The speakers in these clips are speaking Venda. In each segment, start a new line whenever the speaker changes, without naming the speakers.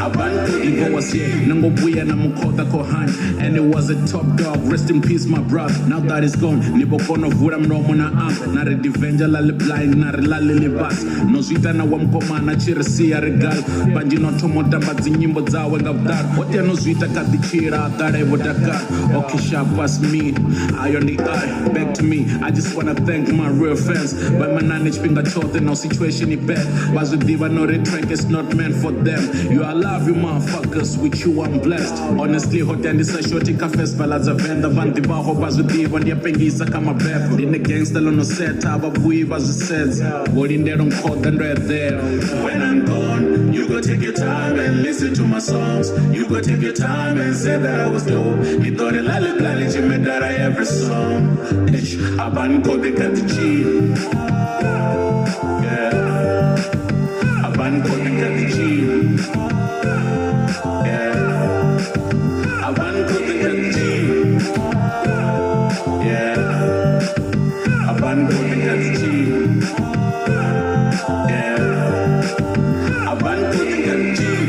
Ego was here, nango buya na mukhoda kohan. And it was a top dog, rest in peace my brother. Now that is gone, nibokono vula mlomo na am. Na re divenja la le blind, na re la le libas. No zwita na wa mkomana chirisia regal. Banji no thomo tamba dzinyimbo dzawe nga vhuḓalo. Hotea no zwita kha ḓi tshila, ḓale vho takala. Okay, sharp, pass me, eye on the eye, back to me. I just wanna thank my real fans. Vha manane tshifhinga tshoṱhe, no situation i bad. Vha zwi ḓivha no ri track is not meant for them. You I love you motherfuckers, with you I'm blessed. Honestly, hotea ndi sa shoti kha festival dza Venḓa. Vha nḓivhaho vha zwi ḓivha, ndi a pengisa kha mabebo. Ndi ne gangster ḽo no setha, vha vhuyi vha zwi sedza. Vho lindela nkhoḓa ndo eḓela. When I'm gone, you go take your time and listen to my songs. You go take your time and say that I was dope. Ni ḓo ri lali blali tshimedara every song. Eish, a vha nkhoḓi kha ḓi tshila. Yeah. A vha nkhoḓi kha ḓi tshila. Yeah. A vha nkhoḓi kha ḓi tshila. Yeah. A vha nkhoḓi kha ḓi tshila. Yeah. A vha nkhoḓi kha ḓi tshila.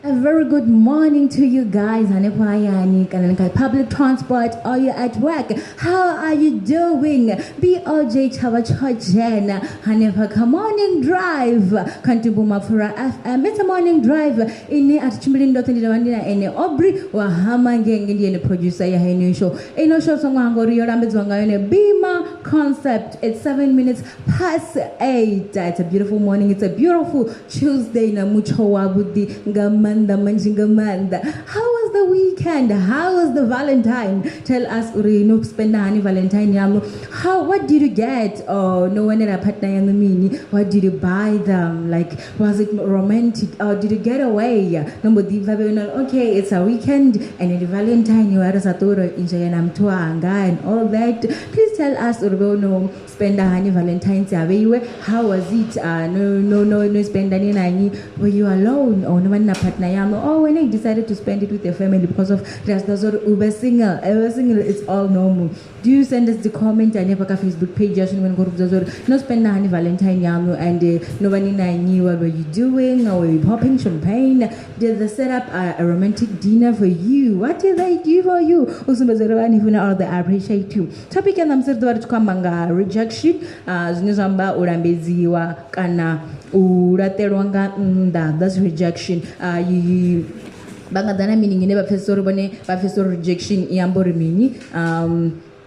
A very good morning to you guys. Hanefho hayani kana ni kha public transport or you at work. How are you doing? BOJ Chava Chojena hanefha kha morning drive kha Ntumbu Mapfura FM. It's a morning drive ine a thi tshimbili ndoṱhe, ndi dovha ndi na ene Aubrey wa Hamangenge, ndi ene producer ya heino show. Ino show songo hangwa uri yo lambedziwa nga yone Bima Concept. It's 8:07. It's a beautiful morning. It's a beautiful Tuesday na mutsho wavhuḓi nga maanḓa manzhi nga maanḓa. How was the weekend? How was the Valentine? Tell us uri no spenda hani Valentine yaṋu. How, what did you get? Or no wanela partner yaṋu mini? What did you buy them? Like, was it romantic or did you get away? No mbo ḓi bva vhe na, okay, it's a weekend and the Valentine you are sa ṱuwa enjoy na muthu wanga and all that. Please tell us uri vhe no spenda hani Valentine's ya vheiwe. How was it? No spenda ni nani? Were you alone or no na partner yaṋu? Or when you decided to spend it with your family because of just ube single, ube single, it's all normal. Do you send us the comment hanefha kha Facebook page yashu ni khou ri vhudza uri no spenda hani Valentine yaṋu and no vha ni na nnyi? What were you doing? Or were you popping champagne? Did they set up a romantic dinner for you? What did they do for you? U sumbedza uri vha ni funa or they appreciate you. Topic ya ṋamusi ri ḓo vha ri tshi khou amba nga rejection, zwine zwa amba u lambedziwa kana u laṱelwa nga nnḓa. That's rejection. Vha nga ḓa na meaning ine vha pfesesa uri vhone vha pfesesa uri rejection i amba uri mini.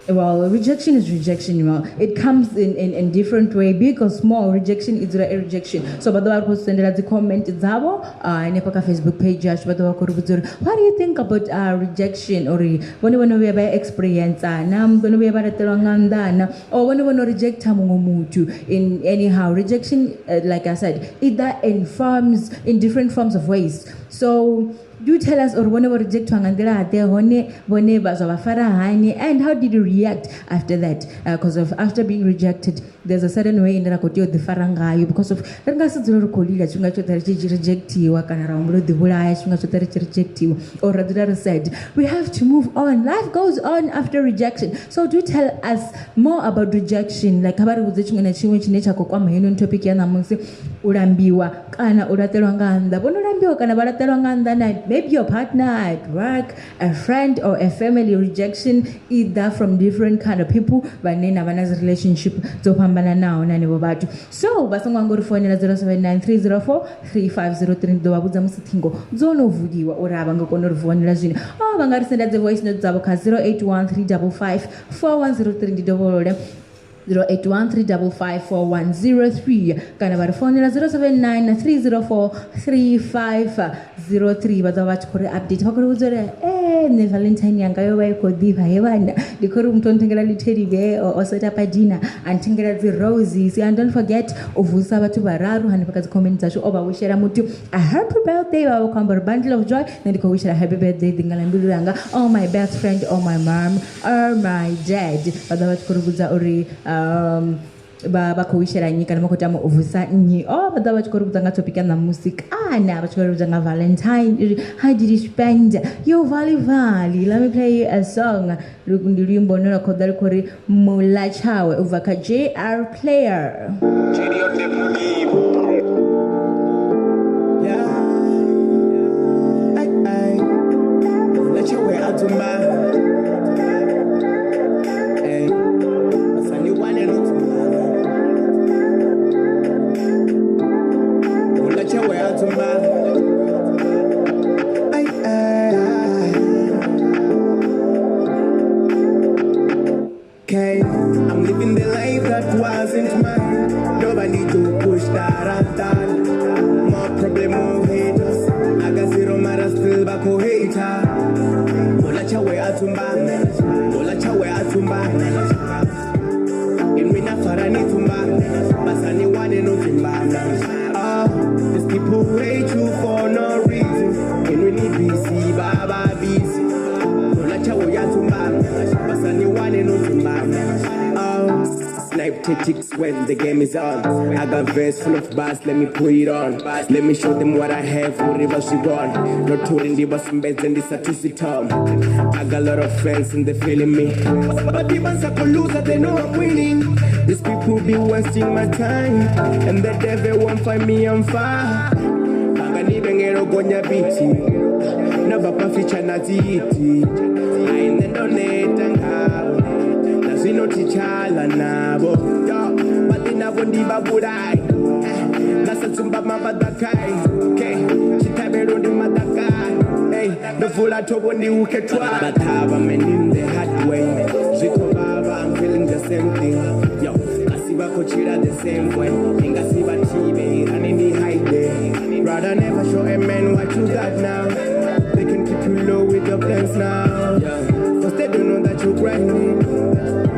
Well, rejection is rejection. Well, it comes in different way, big or small. Rejection is a rejection. So vha ḓo vha ri khou sendela dzi comment dzavho hanefha kha Facebook page yashu. Vha ḓo vha khou ri vhudza uri what do you think about rejection, uri vhone vho no vhuya vha experience na, vho no vhuya vha laṱelwa nga nnḓa na, or vhone vho no rejecta muṅwe muthu. In anyhow, rejection, like I said, either in forms, in different forms of ways. So do tell us uri vhone vho rejectwa nga nḓila ḓe, hone vhone vha zwa vha fara hani, and how did you react after that? Because of after being rejected, there's a certain way ine ra khou tea u ḓifara ngayo, because of ri nga si dzule ri khou lila tshifhinga tshoṱhe ri tshi rejectiwa, kana ra humbula u ḓivhulaya tshifhinga tshoṱhe ri tshi rejectiwa, or ra dzula ri sad. We have to move on. Life goes on after rejection. So do tell us more about rejection. Like, kha vha ri vhudze tshiṅwe na tshiṅwe tshine tsha khou kwama heinoni topic ya ṋamusi, u lambiwa kana u laṱelwa nga nnḓa. Vho no lambiwa kana vha laṱelwa nga nnḓa na maybe your partner at work, a friend or a family. Rejection either from different kind of people vhane na vha na dzi relationship dzo fhambananaho na henevho vhathu. So vha songo hangwa uri founela 079 304 3503. Ndi ḓo vha vhudza musi ṱhingo dzo no vuliwa uri a vha nga kona uri founela zwino. Oh, vha nga ri senda dzi voice note dzavho kha 081 355 4103. Ndi dovholole, 0813554103, kana vha ri founela 079 304 3503. Vha ḓo vha tshi khou ri update, vha khou ri vhudza uri e nṋe Valentine yanga yo vha i khou ḓifha he vhana, ndi khou ri muthu o nthengela ḽi bear, o set up a dinner, a nthengela dzi roses. And don't forget u vusa vhathu vhararu hanefha kha dzi comment dzashu o vha wishela muthu a happy birthday. Vha vha khou amba uri bundle of joy, nṋe ndi khou wishela happy birthday ḓinga ḽa mbilu yanga, oh, my best friend or my mom or my dad. Vha ḓo vha tshi khou ri vhudza uri vha khou wishela nnyi kana vha khou tama u vusa nnyi. Oh, vha ḓovha vha tshi khou ri vhudza nga topic ya ṋamusi kana vha tshi khou ri vhudza nga Valentine uri how did you spend your valley valley. Let me play you a song. Ndi luimbo lune lwa khou ḓa lu khou ri Mulatshawe u bva kha JR Player.
Okay, I'm living the life that wasn't mine. Nobody to push that I'm done. More problem, more haters. I got zero matter, still back hater. Mola chawe atumba, mola chawe atumba. In we na farani tumba, basani wane no tumba. Ah, these people hate you for no reason. In we need busy, baba busy. Mola chawe atumba, basani wane no tumba. Snipe tactics when the game is on. I got verse full of bars, let me put it on. Let me show them what I have, whatever she want. Not touring the bus and beds and this a tom. I got a lot of friends and they feeling me. But the ones I could lose, they know I'm winning. These people be wasting my time, and the devil won't find me on fire. Bangani bengero gonya biti, nabapa ficha na ziti. I ain't donate and Tichala nabo, but nabo ndiba budai. Nasa tsumba mabadakai, okay. Chitabero ndi madakai, hey. Ndovula tobo ndi uketwa. But have I'm in the hard way. Ziko baba, I'm feeling the same thing. Yo, kasiba kochira the same way. Ingasiba tibe, running the high day. Rather never show a man what you got now. They can keep you low with your plans now. Cause they don't know that you're grinding.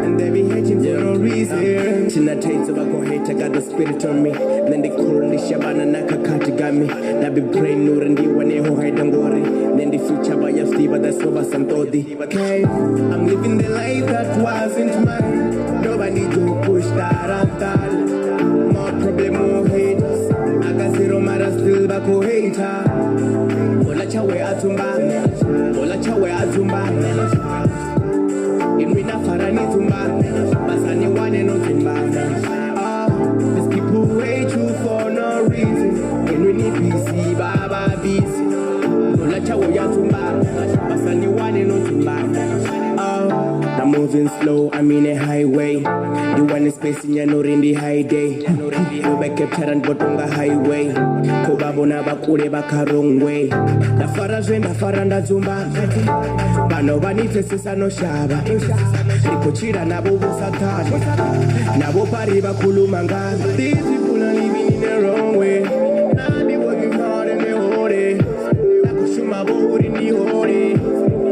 And they be hating for no reason. China tates over go hate, I got the spirit on me. Then they call the Shabana Nakakati got me. That be praying no and the one who hide and worry. Then the future by your sleep, but that's over some toddy. Okay, I'm living the life that wasn't mine. Nobody to push that I'm done. More problem, more haters. I got zero matter, still back hater. Mola chawe atumba, mola chawe atumba. In we na farani tumba, basani wane no tumba. Ah, these people hate you for no reason. In we need busy, baba busy. Mola chawe atumba, basani wane no tumba. Ah, I'm moving slow, I'm in a highway. The one is spacing ya no in the high day. Go capture and botonga highway. Kobabona bakure bakarongwe. Ndafara zwe ndafara ndazumba. Bano banifesesa no shaba. Ndikochira nabo bosatani. Nabo pari bakhuluma ngami. These people are living in the wrong way. I be working hard and they hold it. Nakushuma bohuri ni hore.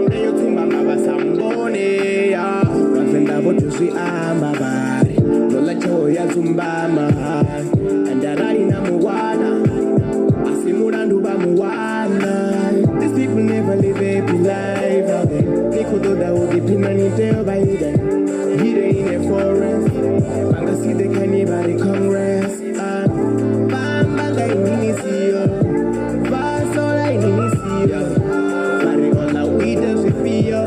Nayo tumba mabasambone. Venda botusi amba bari. Lola choya zumba mahal. And na muwana. Asimurandu ba muwana. These people never live a happy life. Nikudoda udipina niteo baida. Hide in a forest. Banga si de kanibari congress. Bamba inisiyo. Basola inisiyo. Bari ola wida zipio.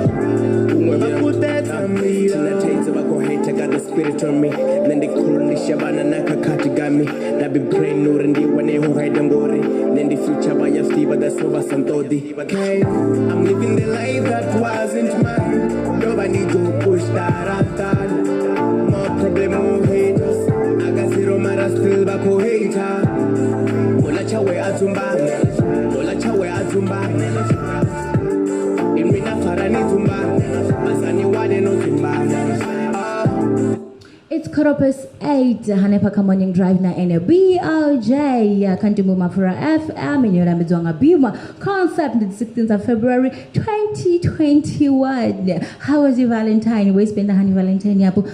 I got the spirit on me. Then they call the Shabana Nakakati got me. That be praying no and the one who hide them worry. Then the future by your sleep, but that's over some toddy. Okay, I'm living the life that wasn't mine. Nobody to push that I'm done. More problem, more haters. I got zero matter, still back hater. Mola chawe atumba, mola chawe atumba. In we na farani tumba, basani wane no tumba.
It's 8:15 hanefha kha Morning Drive na NBOJ Kantumbu Mafura FM in yola mbidzwa nga Bima Concept the 16th of February 2021. How was your Valentine? We spent the honey Valentine yapo.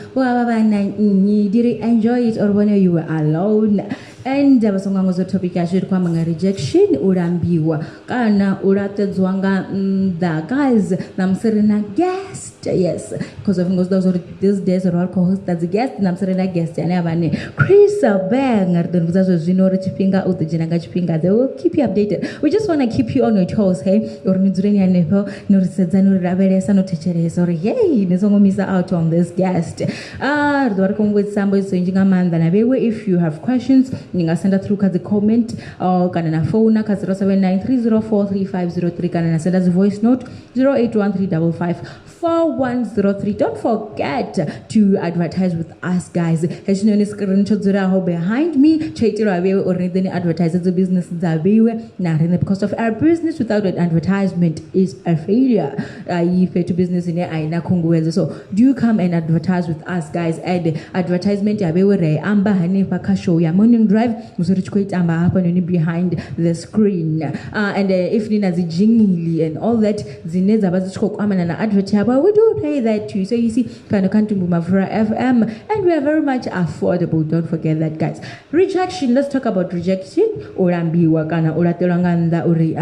Did you enjoy it or when you were alone? And vha songo hangwa zwa topic yashu ri khou amba nga rejection, u lambiwa kana u laṱedzwa nga nnḓa. Guys, ṋamusi ri na guest, yes, because of ngo zwi uri these days ri vha ri khou hosta dzi guest. Ṋamusi ri na guest ane a vha ne Chris Bang. Ri ḓo ni vhudza zwe zwino uri tshifhinga u ḓo dzhena nga tshifhinga. They will keep you updated. We just want to keep you on your toes, hey, uri ni dzule ni hanefho, ni ri sedza, ni ri lavhelesa, no thetshelesa uri hey, ni songo missa out on this guest. Ri ḓo vha ri khou mbudzisa mbudziso nnzhi nga maanḓa na vheiwe. If you have questions, ni nga senda through kha dzi comment kana na phone kha 0793043503 kana na senda dzi voice note 0813554103. Don't forget to advertise with us, guys. Hetshinoni screen tsho dzulaho behind me tsho itelwa vheiwe uri ni ḓe ni advertise dzi business dza vheiwe na riṋe, because of our business without an advertisement is a failure. Ayi fhethu business ine a ina khunguwedzo. So do come and advertise with us, guys. And advertisement ya vheiwe ri amba hanefha kha show ya Morning Drive musi ri tshi khou ita amba hafhanoni behind the screen. And if ni na dzi jingle and all that dzine dza vha dzi tshi khou kwamana na advert yavho, we do play that too. So you see, fhano kha Ntumbu Mavura FM, and we are very much affordable. Don't forget that, guys. Rejection, let's talk about rejection. U lambiwa kana u laṱelwa nga nnḓa, uri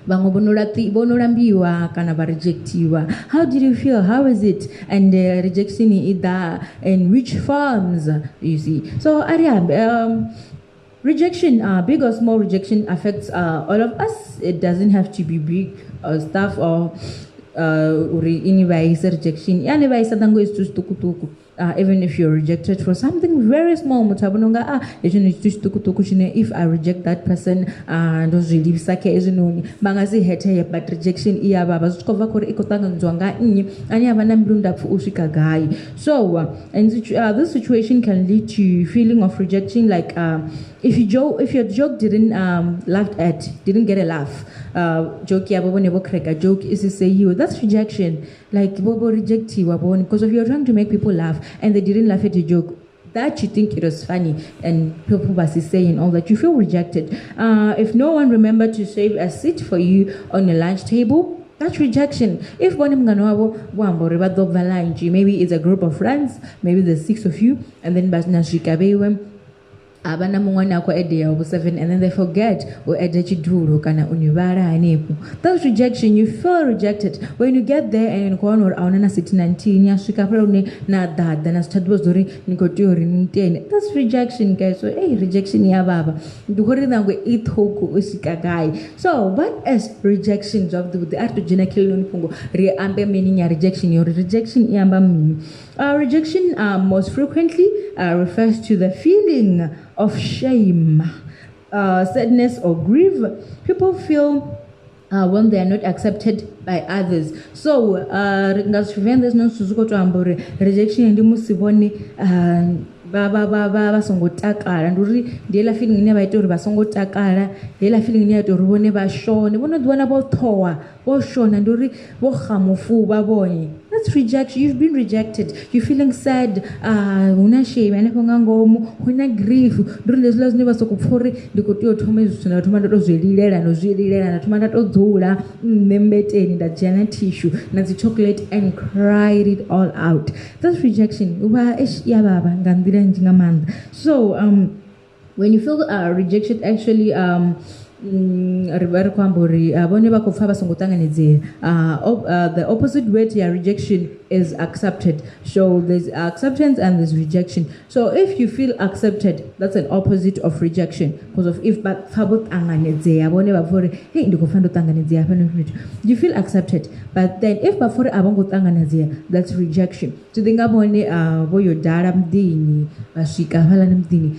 vhaṅwe vho no lambiwa kana vha rejectiwa. How did you feel? How is it? And rejection i ḓa in which forms, you see? So a ri ambe rejection, big or small rejection affects all of us. It doesn't have to be big or stuff or uri ini vhaisa. Rejection yani vhaisa nangwe zwithu zwiṱukuṱuku. Even if you're rejected for something very small, muthu a vhona unga hezwi ndi tshithu tshiṱukuṱuku tshine if I reject that person, ndo zwi livhisa kha hezwinoni, vha nga si hetheye. But rejection i ya vhavha zwi tshi khou bva khori i khou ṱanganedziwa nga nnyi, ane a vha na mbilu ndapfu u swika gai. So and this situation can lead to feeling of rejection, like if your joke didn't laughed at, didn't get a laugh, joke yabo bone bo crack a joke is say you, that's rejection. Like bo bo rejectiwa bone because if you're trying to make people laugh and they didn't laugh at your joke that you think it was funny and people was saying all that, you feel rejected. If no one remembered to save a seat for you on the lunch table, that's rejection. If bone mngani wabo vho amba uri vha ḓo bva lunch, maybe it's a group of friends, maybe there's 6 of you, and then vha na swika vheiwe a vha na muṅwe ane a khou edea vho 7, and then they forget u ede tshidulo kana u ni vhala hanefho. That's rejection. You feel rejected when you get there and ni khou wana uri a huna na seat na nthihi, ni a swika hafhaḽa hune na ḓaḓa na si tsha ḓivha uri ni khou tea uri ni iteni. That's rejection, guys. So hey, rejection ya vhavha, ndi khou ri nangwe i ṱhukhu u swika gai. So what is rejection? Zwavhuḓi vhuḓi a ri to dzhena kha heḽinoni fhungo ri ambe meaning ya rejection, uri rejection i amba mini. Rejection most frequently refers to the feeling of shame, sadness or grief people feel when they are not accepted by others. So nga Tshivenḓa zwino zwithu zwi khou to amba uri rejection ndi musi vhone vha songo takala. Ndi uri ndi heiḽa feeling ine vha ita uri vha songo takala, heiḽa feeling ine ya ita uri vhone vha shone, vho no ḓi wana vho ṱhowa vho shona, ndi uri vho xamufuvha vhone. That's rejection. You've been rejected. You're feeling sad. Huna shame hanefho nga ngomu, huna grief. Ndi uri ndi hezwiḽa zwine vha soko pfha uri ndi khou tea u thoma hezwi zwithu, nda thoma nda tou zwi lilela, ndo zwi lilela, nda thoma nda tou dzula nṋe mbeteni, nda dzhia na tissue na dzi chocolate and cried it all out. That's rejection. U vha eish ya vhavha nga nḓila nnzhi nga maanḓa. So when you feel rejected, actually ri vha ri khou amba uri vhone vha khou pfha vha songo ṱanganedzea. The opposite word ya rejection is accepted. So there's acceptance and there's rejection. So if you feel accepted, that's an opposite of rejection. Because of if vha pfha vho ṱanganedzea, vhone vha pfha uri hey, ndi khou pfha ndo ṱanganedzea hafhano fhethu, you feel accepted. But then if vha pfha uri a vho ngo ṱanganedzea, that's rejection. Zwi ḓi nga vhone vho yo dala muḓini, vha swika hafhaḽani muḓini,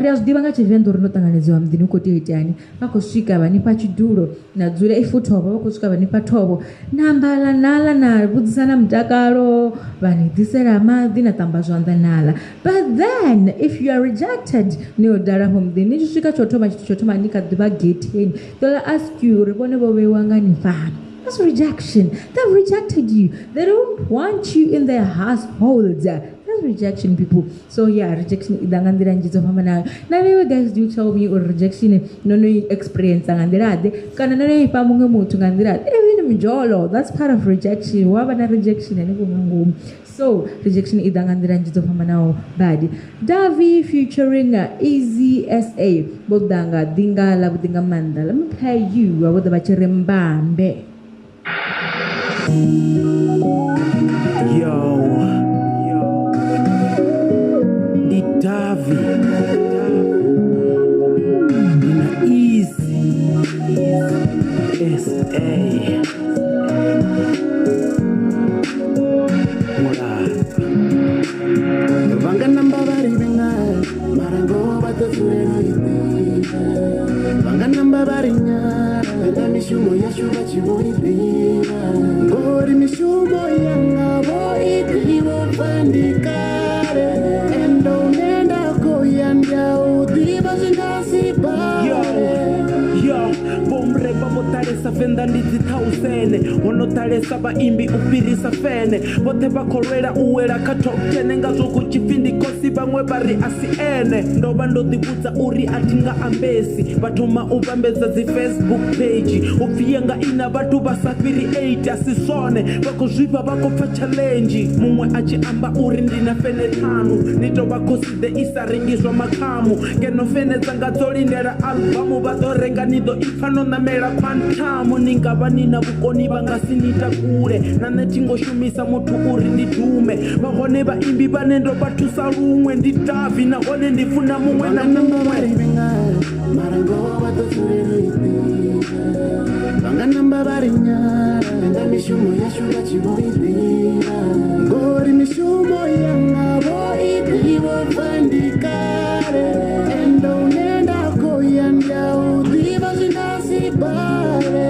ri a zwi ḓivha nga Tshivenḓa uri no ṱanganedziwa muḓini u khou tea u itani. Vha khou swika vha nifha tshidulo na dzula ifu thovho, vha khou swika vha nifha thovho na ambala nala na vhudzisa na mutakalo, vha ni ḓisela maḓi na ṱamba zwanḓa nala. But then if you are rejected, ni yo dala afho muḓini, ni tshi swika tsho thoma tshithu tsho thoma ni kha ḓivha getheni, they'll ask you uri vhone vho vheiwa nga ni fhano. That's rejection. They've rejected you. They don't want you in their households. That's rejection, people. So yeah, rejection i ḓa nga nḓila nnzhi dzo fhambanaho. Na vheiwe guys, do tell me uri rejection no no i experience nga nḓila ḓe, kana no no ifha muṅwe muthu nga nḓila ḓe. Even mjolo, that's part of rejection. Wa vha na rejection hanefho nga ngomu. So rejection i ḓa nga nḓila nnzhi dzo fhambanaho badi. Davi featuring Easy SA vho ḓa nga ḓinga ḽa vhuḓi nga maanḓa. Let me play you vho ḓa vha tshi ri mbambe.
Yo, ndi Davi, ndi na Easy SA Mulapa.
Vanga namba vari venga, marango vha dzulela u i ḓivha. Vanga namba vari nyala, na mishumo yashu vha tshi vho i ḓivha. Ngori mishumo yanga vho i ḓivha bva ndi kale. Ende hune nda khou ya ndi a u ḓivha zwi nga si bale.
Yo, vho vho ṱalesa Venḓa ndi dzi 1000, ho no ṱalesa vhaimbi u fhirisa fene. Vhoṱhe vha khou lwela u wela kha top 10, ngazwo hu tshi pfi ndi khosi vhaṅwe vha ri a si ene. Ndo vha ndo ḓivhudza uri a thi nga ambesi, vha thoma u vhambedza dzi Facebook page, u pfhi yanga ina vhathu vha sa fhiri 8, a si zwone. Vha khou zwifha, vha khou pfa challenge. Muṅwe a tshi amba uri ndi na fene ṱhanu, ni tou vha khosi ḓe i sa rengi zwa makhamu. Ngeno fene dzanga dzo lindela albamu, vha ḓo renga ni ḓo ipfa no ṋamela quantum. Ni nga vha ni na vhukoni vha nga si ni takule, na nṋe thi ngo shumisa muthu uri ndi dume. Vha hone vhaimbi vhane ndo vha thusa luṅwe, ndi Davi nahone ndi funa muṅwe na
Vanga namba
muṅwe.
vari venga, marango vha ḓo dzulela u i ḓivha. Vanga namba vari nyala, na mishumo yashu vha tshi vho i ḓivha. Ngori mishumo yanga vho i ḓivha bva ndi kale. Ende hune nda khou ya ndi a u ḓivha zwi nga si bale.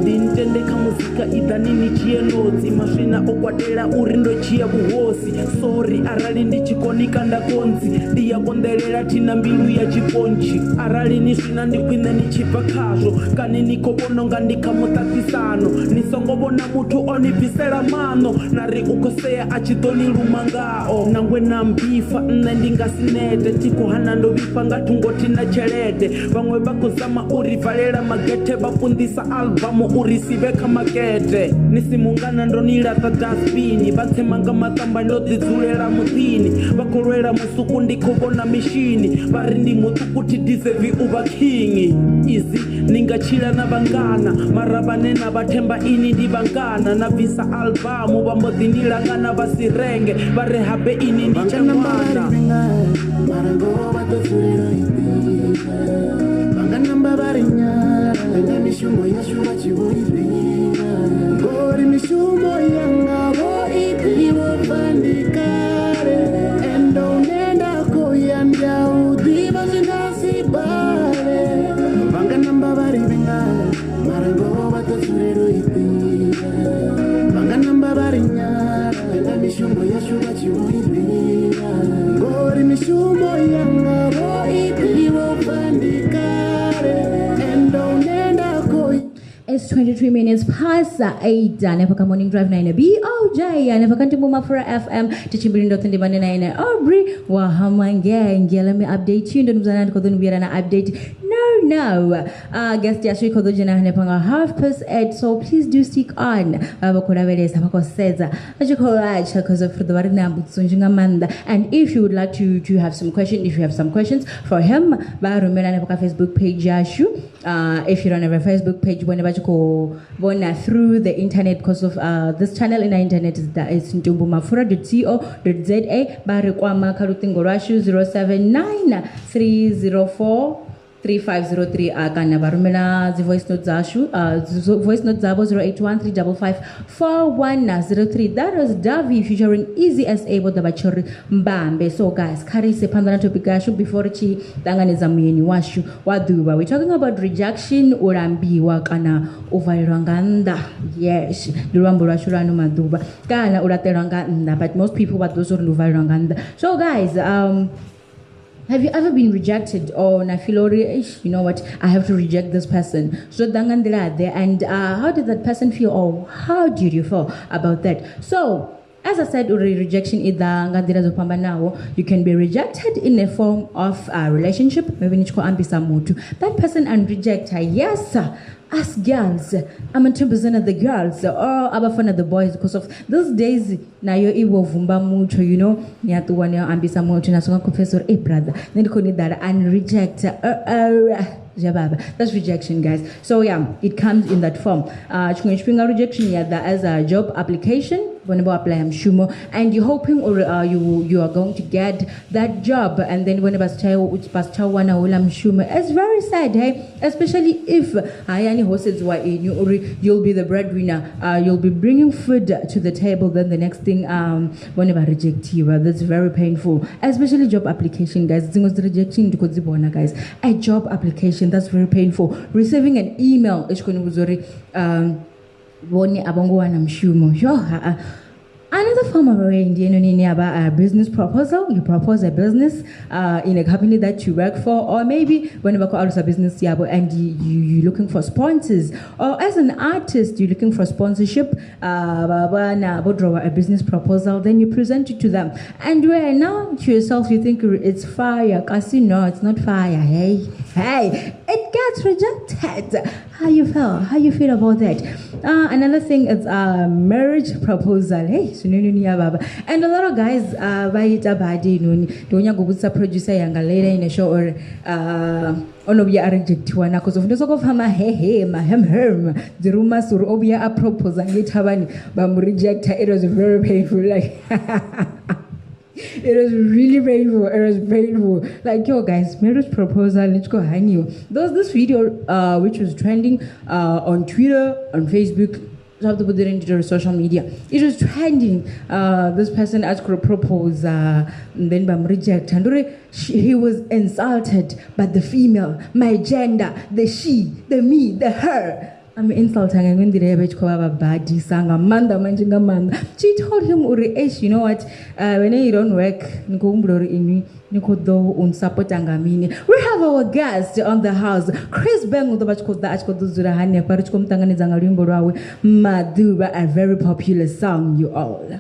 Ndi ntende kha muzika i ḓani ni dzhie notsi, maswina o kwatela uri ndo dzhia vhuhosi. Sorry arali ndi tshi konika nda konzi, ndi ya konḓelela thina mbilu ya tshipontshi. Arali ni swina ndi khwine ni tshi bva khazwo, kani ni khou vhona unga ndi kha muṱaṱisano. Ni songo vhona muthu o ni bvisela maṋo, na ri u khou sea a tshi ḓo ni luma ngao. Nangwe na mbifa nṋe ndi nga si nete, thi khou hana ndo vhifha nga thungo thina tshelede. Vhaṅwe vha khou zama uri valela magethe, vha punḓisa albamu uri si vhe kha makete. Ni si mungana ndo ni laṱa dustbini, vha tsema nga maṱamba ndo ḓi dzulela muḓini. Vha khou lwela musuku ndi khou vhona mishini, vha ri ndi muṱuku thi deserve u vha king. Easy ni nga tshila na vhangana, mara vhane na vha themba ini ndi vhangana. Na bvisa albamu vha mbo ḓi ni langana vha si renge, vha ri habe ini ndi
Vanga namba vari
tshe ṅwana.
venga, marango vha ḓo dzulela u i ḓivha. Vanga namba vari nyala, na mishumo yashu vha tshi vho i ḓivha. Ngori mishumo yanga vho i ḓivha bva ndi kale. Ende hune nda khou ya ndi a u ḓivha zwi nga si bale. Vanga namba vari venga, marango vha ḓo dzulela u i ḓivha. Vanga namba vari nyala, na mishumo yashu vha tshi vho i ḓivha. Ngori mishumo yanga vho i ḓivha bva ndi kale. Ende hune nda khou
It's 23 minutes past 8. Hanefha kha Morning Drive 9 BOJ hanefha kha Ntumbu Mafura FM tshitshimbili ndoṱhe ndi vhane na ine Aubrey wa Hamangenge. Let me update you. Ndo muzana ndi khou ḓo ni vhuyela na update. No. Guest yashu i khou ḓo dzhena hanefha nga 8:30, so please do stick on. Vha khou lavhelesa, vha khou sedza, vha tshi khou latsha because of ri ḓo vha ri na mbudziso nnzhi nga maanḓa. And if you would like to have some questions, if you have some questions for him, vha rumela hanefha kha Facebook page yashu. If you don't have a Facebook page, vhone vha tshi khou vhona through the internet because of this channel in our internet is ntumbumafura.co.za. Vha ri kwama kha luṱingo lwashu 079 304 3503, kana vha rumela dzi voice note dzashu, voice note dzavho 081 355 4103. That was Davi featuring Easy SA vho ḓa vha tshi ri mbambe. So guys, kha ri ise phanḓa na topic yashu before ri tshi ṱanganedza muyeni washu wa ḓuvha. We're talking about rejection, u lambiwa kana u valelwa nga nnḓa. Yes, ndi luambo lwashu lwa ano maḓuvha, kana u laṱelwa nga nnḓa, but most people vha ḓo uri ndi u valelwa nga nnḓa. So guys, have you ever been rejected or na feel uri, "Eish, you know what, I have to reject this person"? So ḓa nga nḓila ḓe, and how did that person feel, or how did you feel about that? So As I said, rejection either nga nḓila dzo fhambanaho. You can be rejected in a form of a relationship. Maybe ni tshi khou ambisa muthu, that person and reject her. Yes, us girls, I'm a 2% of the girls or abafana the boys, because of those days nayo iwo vumba muthu, you know, ni a ṱuwa ni a ambisa muthu na songa confess uri, hey brother, nṋe ndi khou need that and reject. That's rejection, guys. So yeah, it comes in that form. Tshiṅwe tshifhinga rejection ya ḓa as a job application, vhone vho apply mushumo and you're hoping or you are going to get that job, and then vhone vha si tsha wana houḽa mushumo. It's very sad, hey? Especially if hayani ho sedziwa inwi uri you'll be the breadwinner, you'll be bringing food to the table, then the next thing vhone vha rejectiwa. That's very painful, especially job application, guys. Dziṅwe dzi rejection ndi khou dzi vhona, guys. A job application, that's very painful. Receiving an email i tshi khou ni vhudza uri vhone a vho ngo wana mushumo. Yo, ha. Another form of a business proposal. You propose a business in a company that you work for, or maybe when you work a business and you're looking for sponsors, or as an artist you're looking for sponsorship. Draw a business proposal, then you present it to them, and where now to yourself you think it's fire. Kasi no, it's not fire. Hey, hey, it gets rejected. How you feel? How you feel about that? Another thing is a marriage proposal. Hey. And a lot of guys va ita badi noni ndi u nyaga u vhudzisa producer yanga later in a show or ono vhuya a rejectiwa na cause of ndo soko pfa mahehe mahemhem dzi rumors uri o vhuya a propose ngei thavhani vha mu rejecta. It was very painful, like it was really painful. It was painful. Like, yo, guys, marriage proposal, let's go haniwa. There was this video which was trending on Twitter, on Facebook, social media. It was trending. This person asked to propose, and then bam reject. And he was insulted by the female, my gender, the she, the me, the her. I'm insulting. I'm going to She told him, you know what? When you don't work, we have our guest on the house, Chris Bang, a very popular song, you all.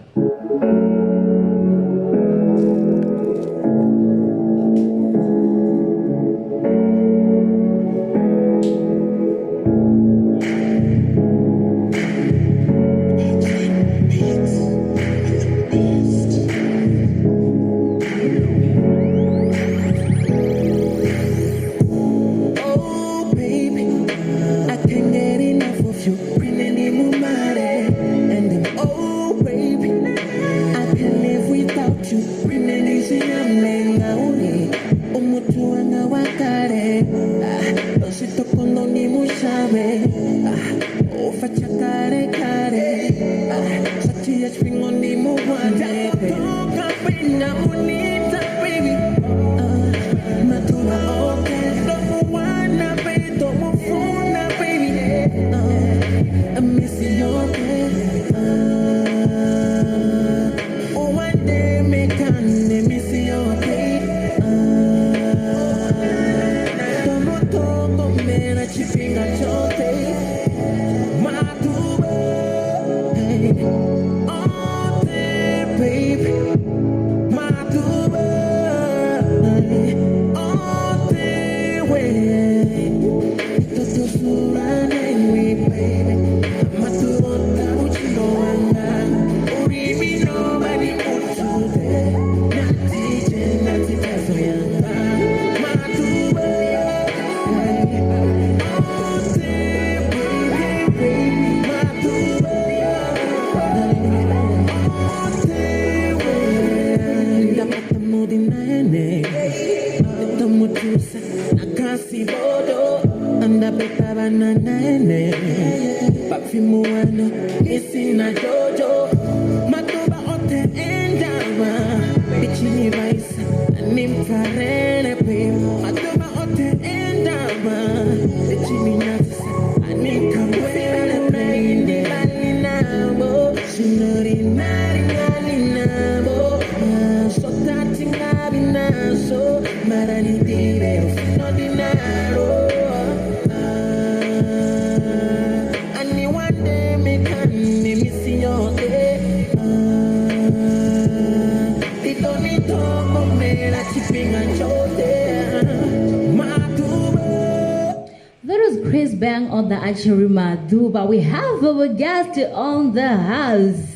Bang on the Achiri Maduba. We have our guest on the house.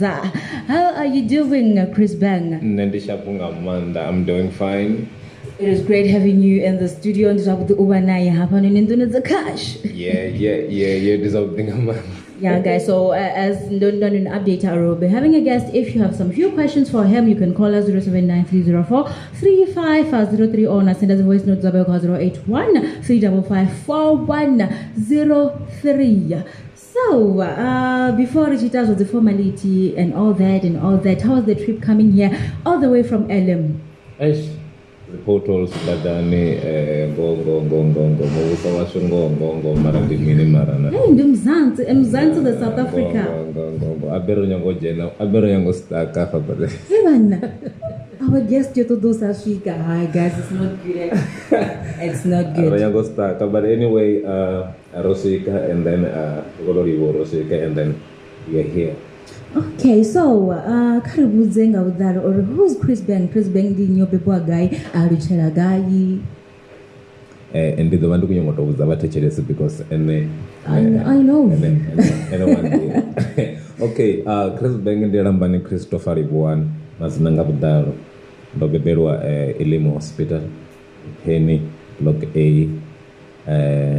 How are you doing, Chris Bang?
Nṋe ndi shapu nga maanḓa. I'm doing fine.
It is great having you in the studio. Ndi zwavhuḓi u vha naye hafhanoni nḓuni dza cash.
Yeah, ndi zwavhuḓi nga maanḓa.
Yeah, guys, so as Ndondon an update, I will be having a guest. If you have some few questions for him, you can call us 079304 3503 or send us a voice note 081 355 4103. So, before Richita was the formality and all that, how was the trip coming here all the way from Elim?
Eish, the potholes badani ngo ngo ngo ngo ngo muvhuso washu ngo ngo ngo mara ndi mini mara na.
Hey, ndi Mzansi, Mzansi the South Africa.
Ngo ngo ngo abero nyango dzhena, abero nyango stuck afha but.
Hey man. Our guest yo ṱoḓa u sa swika. Hi guys, it's not good. It's not good.
Abero nyango stuck, but anyway, ro swika and then ro livho ro swika and then we are here.
Okay, so kha ri vhudze nga vhuḓalo uri who's Chris Bang? Chris Bang ndi nnyi, o bebiwa gai, a alutshela gai?
Ndi ḓo vha ndi khou nyanga u tou vhudza vhathetshelesi because ene
I know.
Ene wa nḓila. Okay, Chris Bang ndi Lambani Christopher Livhuwani, madzina nga vhuḓalo. Ndo bebelwa Elim Hospital, Penny Block A.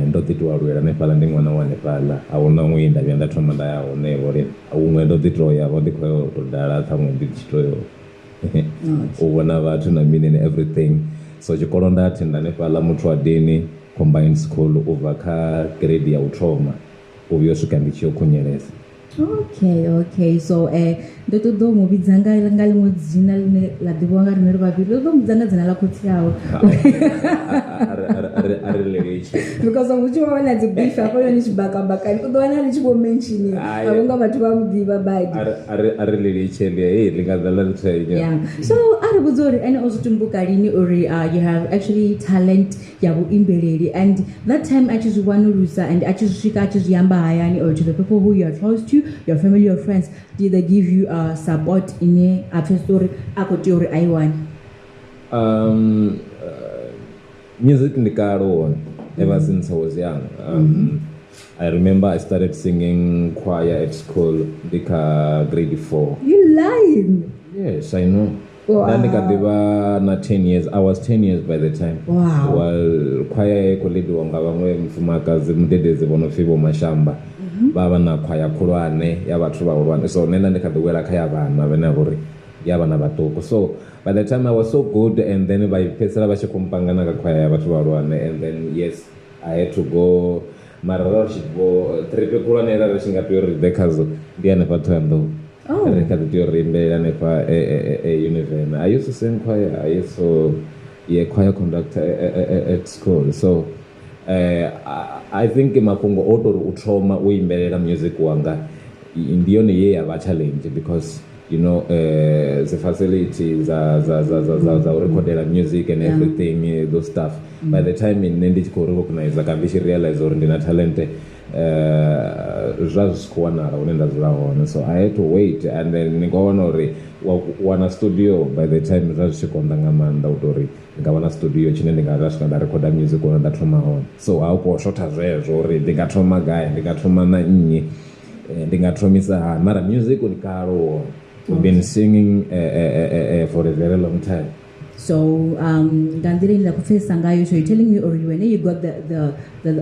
Ndo ḓi tou aluwela hanefhaḽa, ndi ṅwana wa hanefhaḽa. A huna huṅwe nda vhuya nda thoma nda ya hone vho ri huṅwe ndo ḓi tou ya vho ndi khou yo tou dala ṱhaṅwe ndi tshi tou yo u vhona vhathu na mini and everything. So tshikolo nda attenda hanefhaḽa Muthuadini Combined School u bva kha grade ya u thoma u vhuya u swika ndi tshi yo khunyelesa.
Okay. So ndo ṱoḓa u mu vhidza nga ḽiṅwe dzina ḽine ḽa ḓivhiwa nga riṋe ri vhavhili. Ndo ṱoḓa u mu vhidza nga dzina ḽa khotsi awe.
A ri leletshe.
Because of tshi vha na dzi beef hafhanoni tshibakabakani, u ḓo wana ḽi tshi vho mention a vho nga vhathu vha mu ḓivha badi.
A ri leletshe ḽi hey ḽi nga ḓa ḽa ri tswenya.
Yeah. So a ri vhudze uri ene o zwi tumbuka lini uri you have actually talent ya vhuimbeleli, and that time a tshi zwi wanulusa and a tshi zwi swika a tshi zwi amba hayani or to the people who you are close to, your family, your friends, did they give you support ine a pfesesa uri a khou tea uri a i wane?
Music ndi kale hone ever since I was young. I remember I started singing choir at school ndi kha grade 4.
You lying?
Yes, I know.
Wow.
Nda ndi kha ḓivha na 10 years. I was 10 years by the time.
Wow.
Well, choir i khou leadiwa nga vhaṅwe mufumakadzi mudededzi vho no pfi Vho Mashamba. Vha vha na khwaya khulwane ya vhathu vhahulwane, so nṋe nda ndi kha ḓi wela kha ya vhana vhane vha uri ya vhana vhaṱuku. So by the time I was so good, and then vha fhedzisela vha tshi khou mpangana kha khwaya ya vhathu vhahulwane, and then yes I had to go. Mara ra tshi vho trip khulwane ra ri tshi nga tea uri ri ḓe khadzo ndi hanefha Thohoyandou. Ri kha ḓi tea uri imbelela hanefha Univen. I used to sing choir. I used to be a choir conductor at school. So I think mafhungo o tori u thoma u imbelela music wanga ndi yone ye ya vha challenge, because you know the facilities za u recordela music and everything, those stuff. By the time nṋe ndi tshi khou recognize kana ndi tshi realize uri ndi na talent, zwa zwi si khou wanala hune nda dzula hone, so I had to wait. And then ni khou wana uri wana studio by the time zwa zwi tshi konḓa nga maanḓa u tori ndi nga wana studio tshine ndi nga swika nda rekhoda music hune nda thoma hone. So ha u khou shotha zwezwo uri ndi nga thoma gai, ndi nga thoma na nnyi, ndi nga thomisa hani. Mara music ndi kale hone. We've been singing for a very long time.
So nga nḓila ine nda khou pfesesa ngayo, so you're telling me or when you got the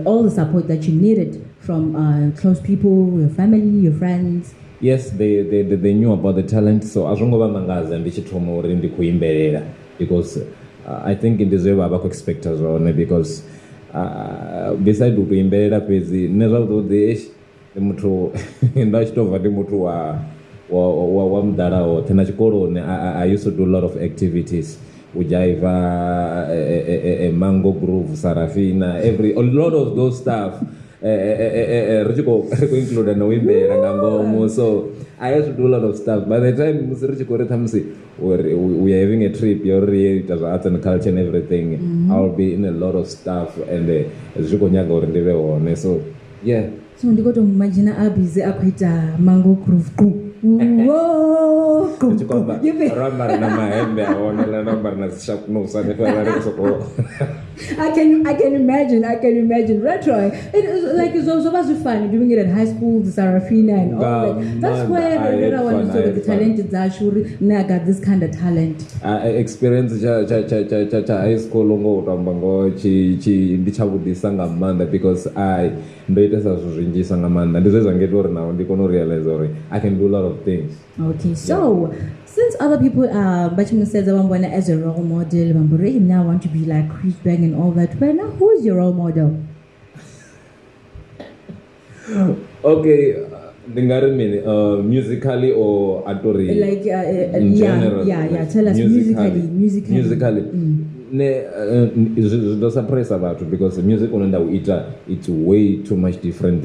all the support that you needed from close people, your family, your friends?
Yes, they knew about the talent. So a zwo ngo vha mangadza ndi tshi thoma uri ndi khou imbelela, because I think ndi zwe vha vha khou expecta zwone, because beside u tou imbelela fhedzi nṋe zwavhuḓi ndi muthu nda tshi tou bva ndi muthu wa muḓala hoṱhe. Na tshikoloni I used to do a lot of activities, ujaiva, Mango Groove, Sarafina, a lot of those stuff. Ri tshi khou include na u imbelela nga ngomu. So I used to do a lot of stuff. By the time musi ri tshi khou ri ṱhamusi we are having a trip ya uri ri ita zwa arts and culture and everything, I'll be in a lot of stuff and zwi khou nyaga uri ndi vhe hone. So yeah.
So ndi khou tou imagine a busy a khou ita Mango Groove. Whoa!
Ro ambara na mahembe a hone, ro ambara na dzi shakunusa hanefhaḽa ri khou sokou
I can imagine. Retro. It is like it's also was fun doing it at high school, the Sarafina and all that. That's where I want to sort of the talent is actually now I got this kind of talent.
I experience cha high school ngo tamba ngo chi ndi tshavhudisa nga maanḓa because I ndo itesa zwithu zwinzhisa nga maanḓa. Ndi zwe zwa ngita uri naho ndi kone u realize uri I can do a lot of things.
Okay, so since other people are uh, as a role model, now want to be like Chris Bang and all that. Well, now who is your role model?
Okay, musically or atori?
Like
in general.
Yeah. Tell us musically.
Ne zwi surprise vhathu because music une nda u ita it's way too much different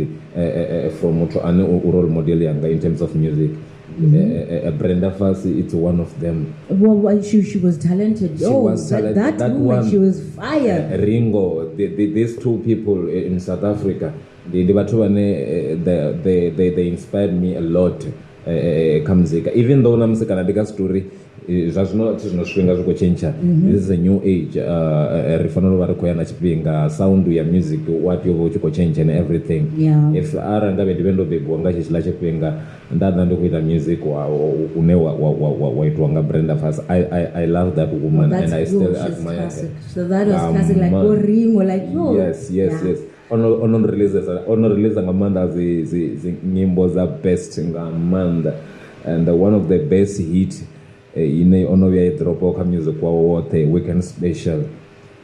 from muthu ane u role model yanga in terms of music. Mm-hmm. Brenda Fassie, it's one of them.
Well, she was talented. She was talented. That woman, she was fire.
Ringo, these two people in South Africa, they inspired me a lot. Kha even though na musi kana ndi kha story zwa zwino thi zwino zwifhinga zwi khou tshentsha. This is a new age. Ri fanela u vha ri khou ya na tshifhinga, sound ya music wa tea u vha u tshi khou tshentsha and everything.
Yeah.
If arali nga vhe ndi vhe ndo bebiwa nga tshetshiḽa tshifhinga nda ḓa ndi khou ita music une wa itiwa nga Brenda Fassie. I love that woman.
That's
and I still admire her.
So that was classic, like Ringo, like oh.
Yes. Ono release nga maanḓa dzi nyimbo dza best nga maanḓa, and one of the best hit ine ono vhuya i dropa kha music wawe woṱhe, Weekend Special.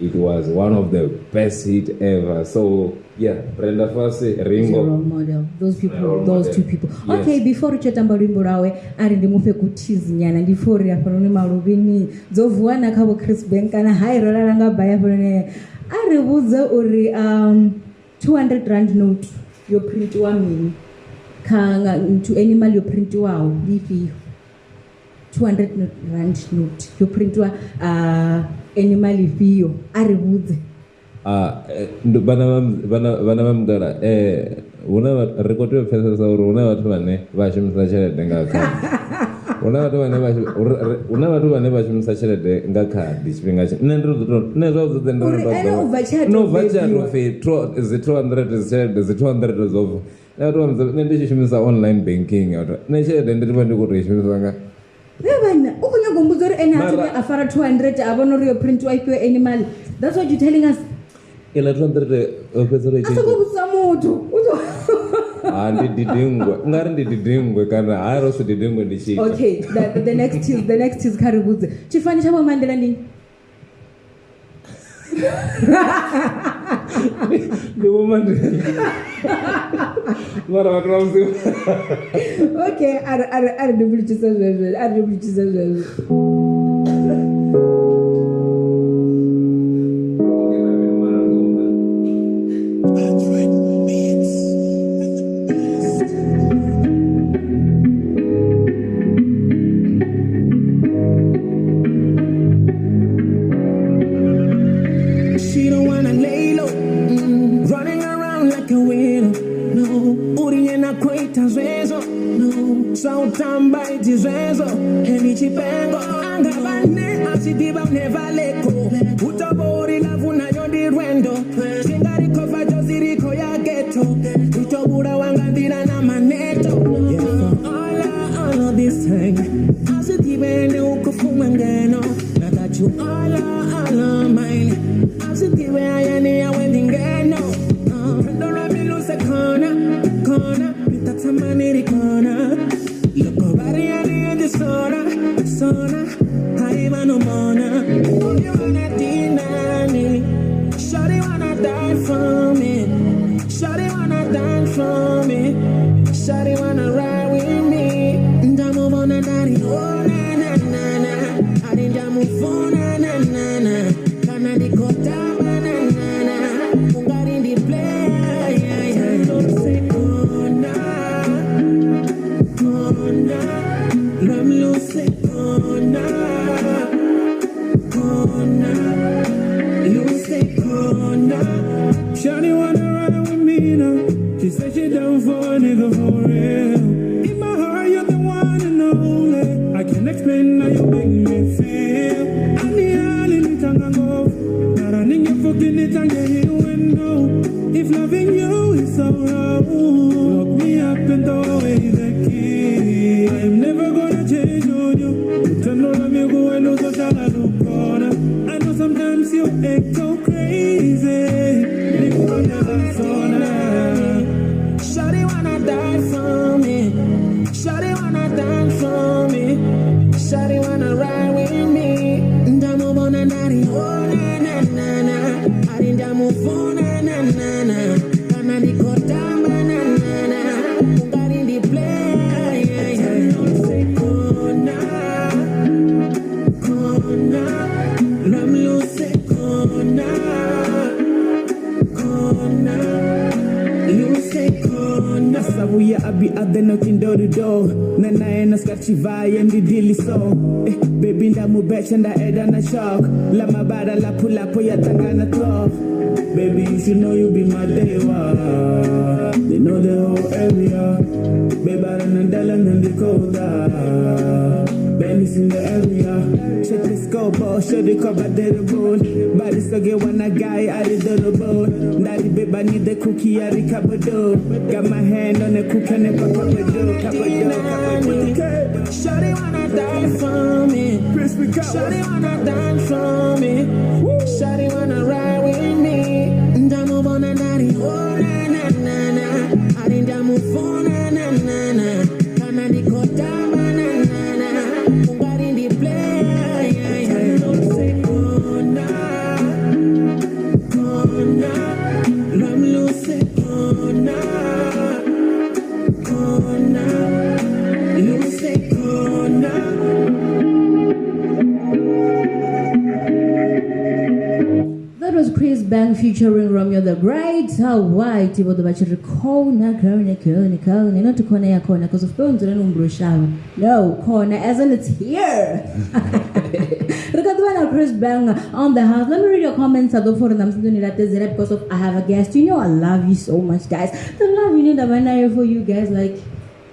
It was one of the best hit ever. So yeah, Brenda Fassie, Ringo,
role model. Those people, those two people. Okay, yes. Before ri tshi tamba luimbo lwawe a ri ndi mufhe kuthizi nyana ndi pfha uri hafhanoni maluvhini dzo vuwa na kha vho Chris Bank kana hai ro lala nga baya hafhanoni. A ri vhudze uri 200 rand note yo printiwa mini kha to animal yo printiwaho ndi ifhio? 200 rand note yo printiwa animal ifhio? A ri vhudze.
Vhana vha mugala huna ri khou tea u pfesesa uri huna vhathu vhane vha shumisa tshelede nga khadi. Huna vhathu vhane vha shumisa tshelede nga khadi tshifhinga tshi nṋe nṋe zwavhuḓi ndi ndo bva dzi 200 dzi tshelede dzi 200 dzo bva. Nṋe ndi tshi shumisa online banking nṋe tshelede ndi vha ndi khou tou i shumisa nga
vhana. U khou nyaga u mbudza uri ene a thi a fara 200 a vhona uri yo printiwa ifhio animal. That's what you telling us.
Ila 200 o fhedza ro
i tshi vhudza muthu
ndi didingwe ungari ndi didingwe kana hayi ro si didingwe ndi tshi.
Okay, the next is kha ri vhudze tshifani tsha Vho Mandela ndi
ndi Vho Mandela mara vhathu vha musi.
Okay, a ri ndi vhulutshisa zwezwo, a ri ndi vhulutshisa zwezwo.
do. Nana ena skachivaye ndi so. Baby ndamubecha ndaeda na shock. La mabara la pull up ya tangana talk. Baby you should know you be my day one. They know the whole area. Baby ndala ndikoda. Baby's in the area. Check the scope, oh, show the cover the bone. Body so get one a guy out of the bone. Daddy babe, I need the cookie out of cupboard. Got my hand on the cookie and the cupboard.
Shawty wanna dance for me. Shawty wanna dance for me. Shawty wanna ride with me. Ndamu bona nari, oh na na na na. Ari ndamu fona na na na. Kana nikotama na na na. Ungari ndi play. Kona, kona, ramluse kona, kona, luse kona.
That was Chris Bang featuring Romeo the Great. How white vho ḓo vha tshi ri khona khona khona khona, not khona ya khona because of phones no khona as in it's here. Re ka ḓuvha na Chris Bang on the house. Let me read your comments. I don't for them because of I have a guest. You know I love you so much, guys. The love you need I'm for you guys, like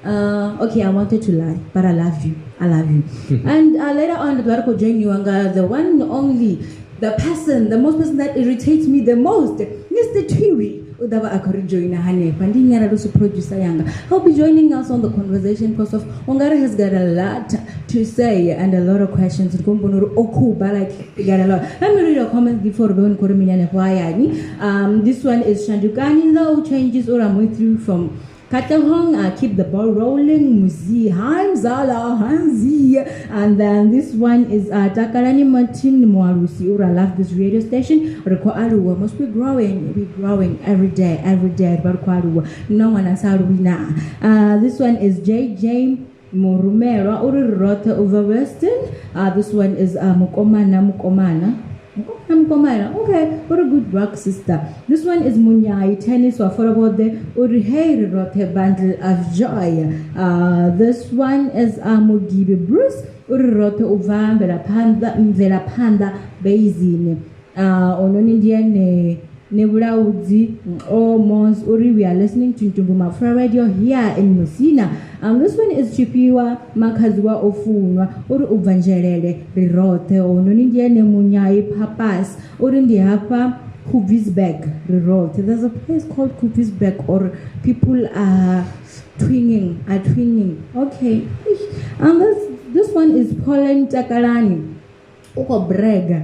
okay, I wanted to lie, but I love you. I love you. And later on the join you and the one and only, the person, the most person that irritates me the most, Mr. Tiri. Udaba akori join hanefha ndi nyara lusu producer yanga. He'll be joining us on the conversation because of Ongara has got a lot to say and a lot of questions. Like he got a lot. Let me read your comments before going kore minyane hwayani. This one is Shandukani though changes or I'm with you from Katahong, keep the ball rolling, Muzi, Hamzala, Hanzi. And then this one is Takalani Martin Mwarusi. Ura, love this radio station. Rekwa must be growing, we growing every day, every day. No one has. This one is JJ Morumera, Uri Rota over Western. This one is Mukomana Mukomana. Mkomana. Okay, what a good work, sister. This one is Munyai Tennis or for about the Urihei Rote Bundle of Joy. This one is Mugibe Bruce Urote Uva Vela Panda Basin. Ononidian Nebulaudzi oh Mons Uri, we are listening to Ntumbu Mafra Radio here in Musina. This one is Chipiwa Makazwa Ofunwa Uri Uvangelele Rirote Ononidiane Munyai Papas Uri Ndihapa Kubisberg Rirote. There's a place called Kubisberg or people are twinging, Okay. And this one is Pauline Takalani Uko Brega.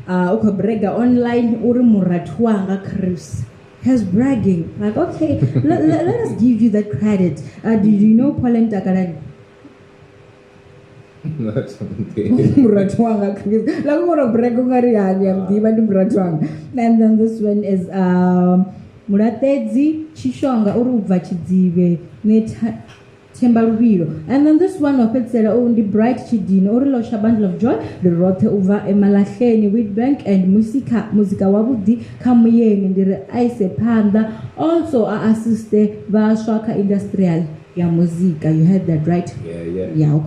Brega online uri murathu Chris has bragging like okay let us give you that credit. Did you know Pauline Takalani? Murathu Chris like uri brega ngari yani amdiba ndi murathu. And then this one is Muratedzi Chishonga uri ubva Chidzive ne Themba. And then this one of Petsela on the Bright Chidino uri Losha Bundle of Joy the Rote uva Emalahleni Witbank and Musika Musika wabudi Kamuyeni ndiri Aise Panda also assiste Vashwaka Industrial ya muzika. You heard that right? Yeah.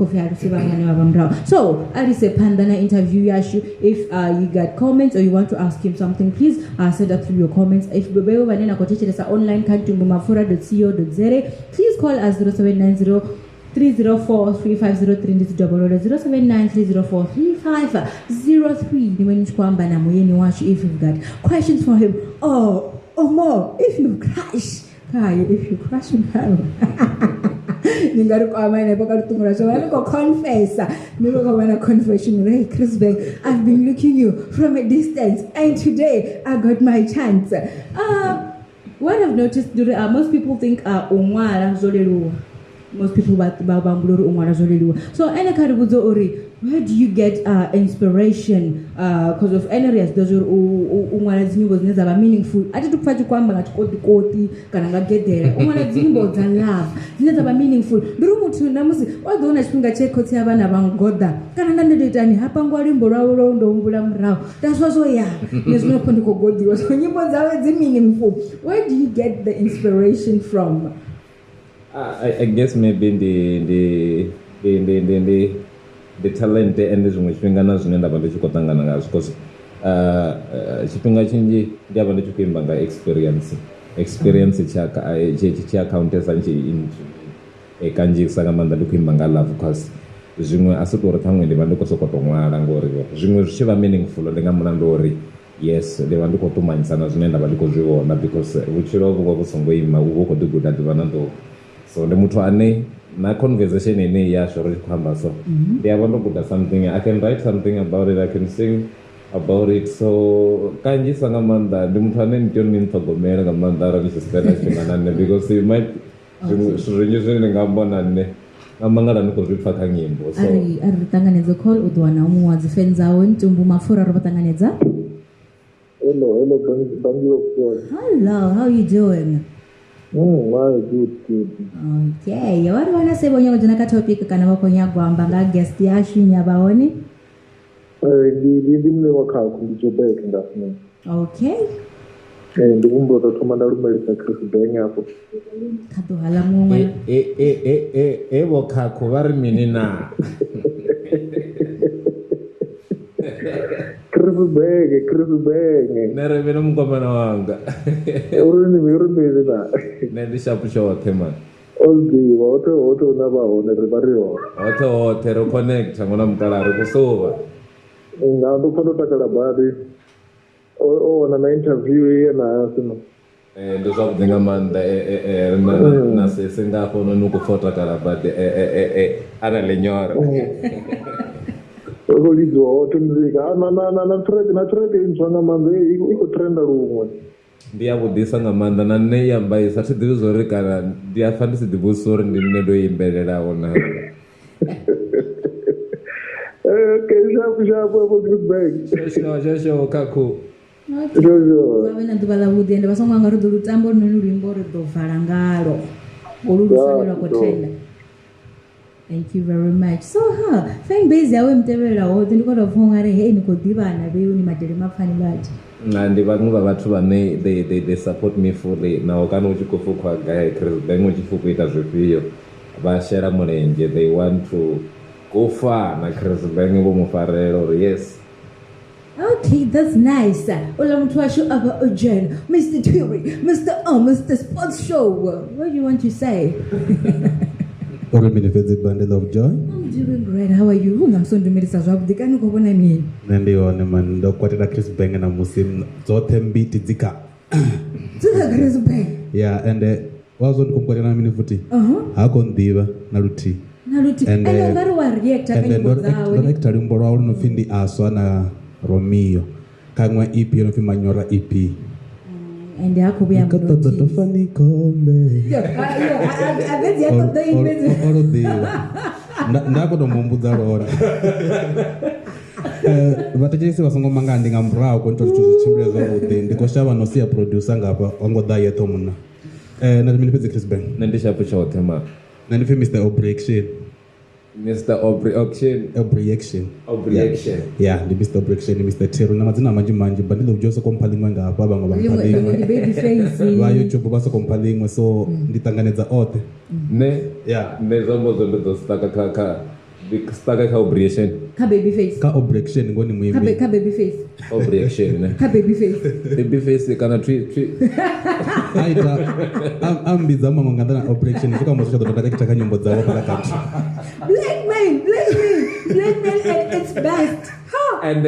So Arise Panda na interview yashu. If you got comments or you want to ask him something, please send up through your comments. If bebe banena kotecheresa online kantumbumafura.co.za, please call us 0790 304 3503 ndi double 079 304 3503. Ni weni kwamba na muyeni washu if you've got questions for him or more, if you crash. If you crush on her, confession. Hey, Chris Bang, I've been looking you from a distance, and today I got my chance. What I've noticed, most people think most people. So where do you get inspiration? Because of any areas does your nyimbo dzine dzava meaningful. Ati tikupfa chikwamba ngati koti koti kana ngagedhere. Umwana dzinyimbo dza love dzine dzava meaningful. Ndiri muthu namusi wadziona chifhinga chekhotsi ya vana vha ngoda kana nda ndoitani hapa ngwa luimbo lwawe lwo ndo humbula murahu ndazwa zwo ya nezvino pho ndikogodiwa. So nyimbo dzawe dzi meaningful. Where do you get the inspiration from?
I guess maybe ndi talent and zwiṅwe tshifhinga na zwine nda vha ndi tshi khou ṱangana ngazwo, cause tshifhinga tshinzhi ndi a vha ndi tshi khou imba nga experience. Experience tshi accountesa kanzhisa nga maanḓa ndi khou imba nga love, cause zwiṅwe a si to uri ṱhaṅwe ndi vha ndi khou sokou tou ṅwala, ngori zwiṅwe zwi tshi vha meaningful ndi nga mulandu uri yes ndi vha ndi khou ṱumanyisa na zwine nda vha ndi khou zwi vhona, because vhutshilo vhu vha vhu songo ima, u vha u khou ḓi guda ḓuvha na ḓuvha. So ndi muthu ane na conversation ine yashu ri tshi khou amba so ndi a vha ndo guda something, I can write something about it, I can sing about it. So kanzhisa nga maanḓa ndi muthu ane ni tea uri ni nṱhogomele nga maanḓa arali ni tshi spenda tshifhinga na nṋe, because you might zwithu zwinzhi zwine ndi nga amba na nṋe nga mangala ni khou zwi pfha kha nyimbo. So
a ri ṱanganedze call u ḓo wana muṅwe wa dzi fan dzawe. Ntumbu Mapfura ro vha ṱanganedza.
Hello, Bangilo.
Hello, how are you doing?
Good, good.
Okay, wa ri wana se vho nyago dzhena kha topic kana vha khou nyago amba nga guest yashu ine ya vha hone?
Ndi muṋe wa khakhu, ndi Jobek nga funa.
Okay.
Ndi humbula u tou thoma nda lumelisa Chris Bang afho.
Kha ḓo hala muṅwe.
Vho khakhu vha ri mini na?
Chris Bang.
Nṋe ri mini mukomana wanga?
Uri mini na?
Nṋe ndi shapu tshoṱhe man.
O ḓivha hoṱhe hoṱhe hune vha hone ri vha ri hone.
Hoṱhe hoṱhe ro connecta ṅwana mukala ri khou suvha.
Nga ndo pfa ndo takala badi. O wana na interview ye na asino.
Ndi zwavhuḓi nga maanḓa ri na sesi nga hafho noni u khou pfa o takala badi a na ḽinyora.
O khou lidziwa hoṱhe muzika. Na track na track ntswa nga maanḓa i khou trenda luṅwe.
Ndi ya vhuḓisa nga maanḓa na nṋe i ya mbaisa, thi ḓivhi zwori kana ndi a pfa ndi si ḓivhudzisa uri ndi nṋe ndo imbelelaho na.
Okay, shapu afho Chris Bang.
Shosho khakhu.
Vha vhe na ḓuvha ḽavhuḓi ende vha songo anga ri ḓo lutambo lunoni luimbo ri ḓo vala ngalo. Olu luswane lwa khou trenda. Thank you very much. So fan base yawe mutevhela hoṱhe ndi khou tou pfha ungari hei ni khou ḓivhana vheu ni madele mapfani vhathu.
Ndi vhaṅwe vha vhathu vhane they support me fully, naho kana u tshi khou pfha gai Chris Bang u tshi pfha u ita zwifhio vha shela mulenzhe, they want to go far na Chris Bang vho mu farela uri yes.
Okay, that's nice. Ola muthu washu avha o join Mr. Terry, Mr. O, Mr. Sports Show. What do you want to say?
Uri mini fhedzi Bundle of Joy.
I'm doing great. How are you? Nga musondumelisa zwavhuḓi kani u khou vhona mini?
Nṋe ndi hone man, ndo kwatela Chris Bang na musi dzoṱhe mbiti dzi kha
Chris Bang.
Yeah, and wa zwo ndi khou kwatela mini futhi? Ha khou nḓivha na luthihi.
Na luthihi. Ende ungari wa reacta kha nyimbo dzawe.
Ndo reacta luimbo lwawe lu no pfi ndi Aswa na Romeo. Kha iṅwe EP yo no pfi Manyora EP.
Ende ha khou vhuya
nda khou tou muhumbudza lwone. Vhathetshelesi vha songo mangala, ndi nga murahu kho ita zwithu zwi tshimbile zwavhuḓi. Ndi khou shavha no sia producer ngafha wa ngo ḓa yeṱho munna. Na mini fhedzi Chris Bang?
Nṋe ndi shapu tshoṱhe ma.
Nṋe ndi pfi Mr. Obreaction.
Mr. Obreaction. Obreaction.
Yeah, ndi Mr. Obreaction, Mr. Terry na madzina manzhi manzhi. Bundle of Joy soko mpha ḽiṅwe ngafha, vhaṅwe vha mpha ḽiṅwe.
Baby face.
Vha YouTube vha soko mpha ḽiṅwe, so ndi ṱanganedza oṱhe.
Ne? Yeah, ne zwa mbo ndo ḓo staka kha staka kha Obreaction.
Kha baby face.
Kha Obreaction ngoni muimbi.
Kha baby face.
Obreaction ne.
Kha baby face.
Baby face kana twi
aita ambidza maṅwe nga nḓila Obreaction zwi kha mbo zwi tsha ḓo tou kha nyimbo dzawe fhaḽa kati.
Blackmail at its best.
And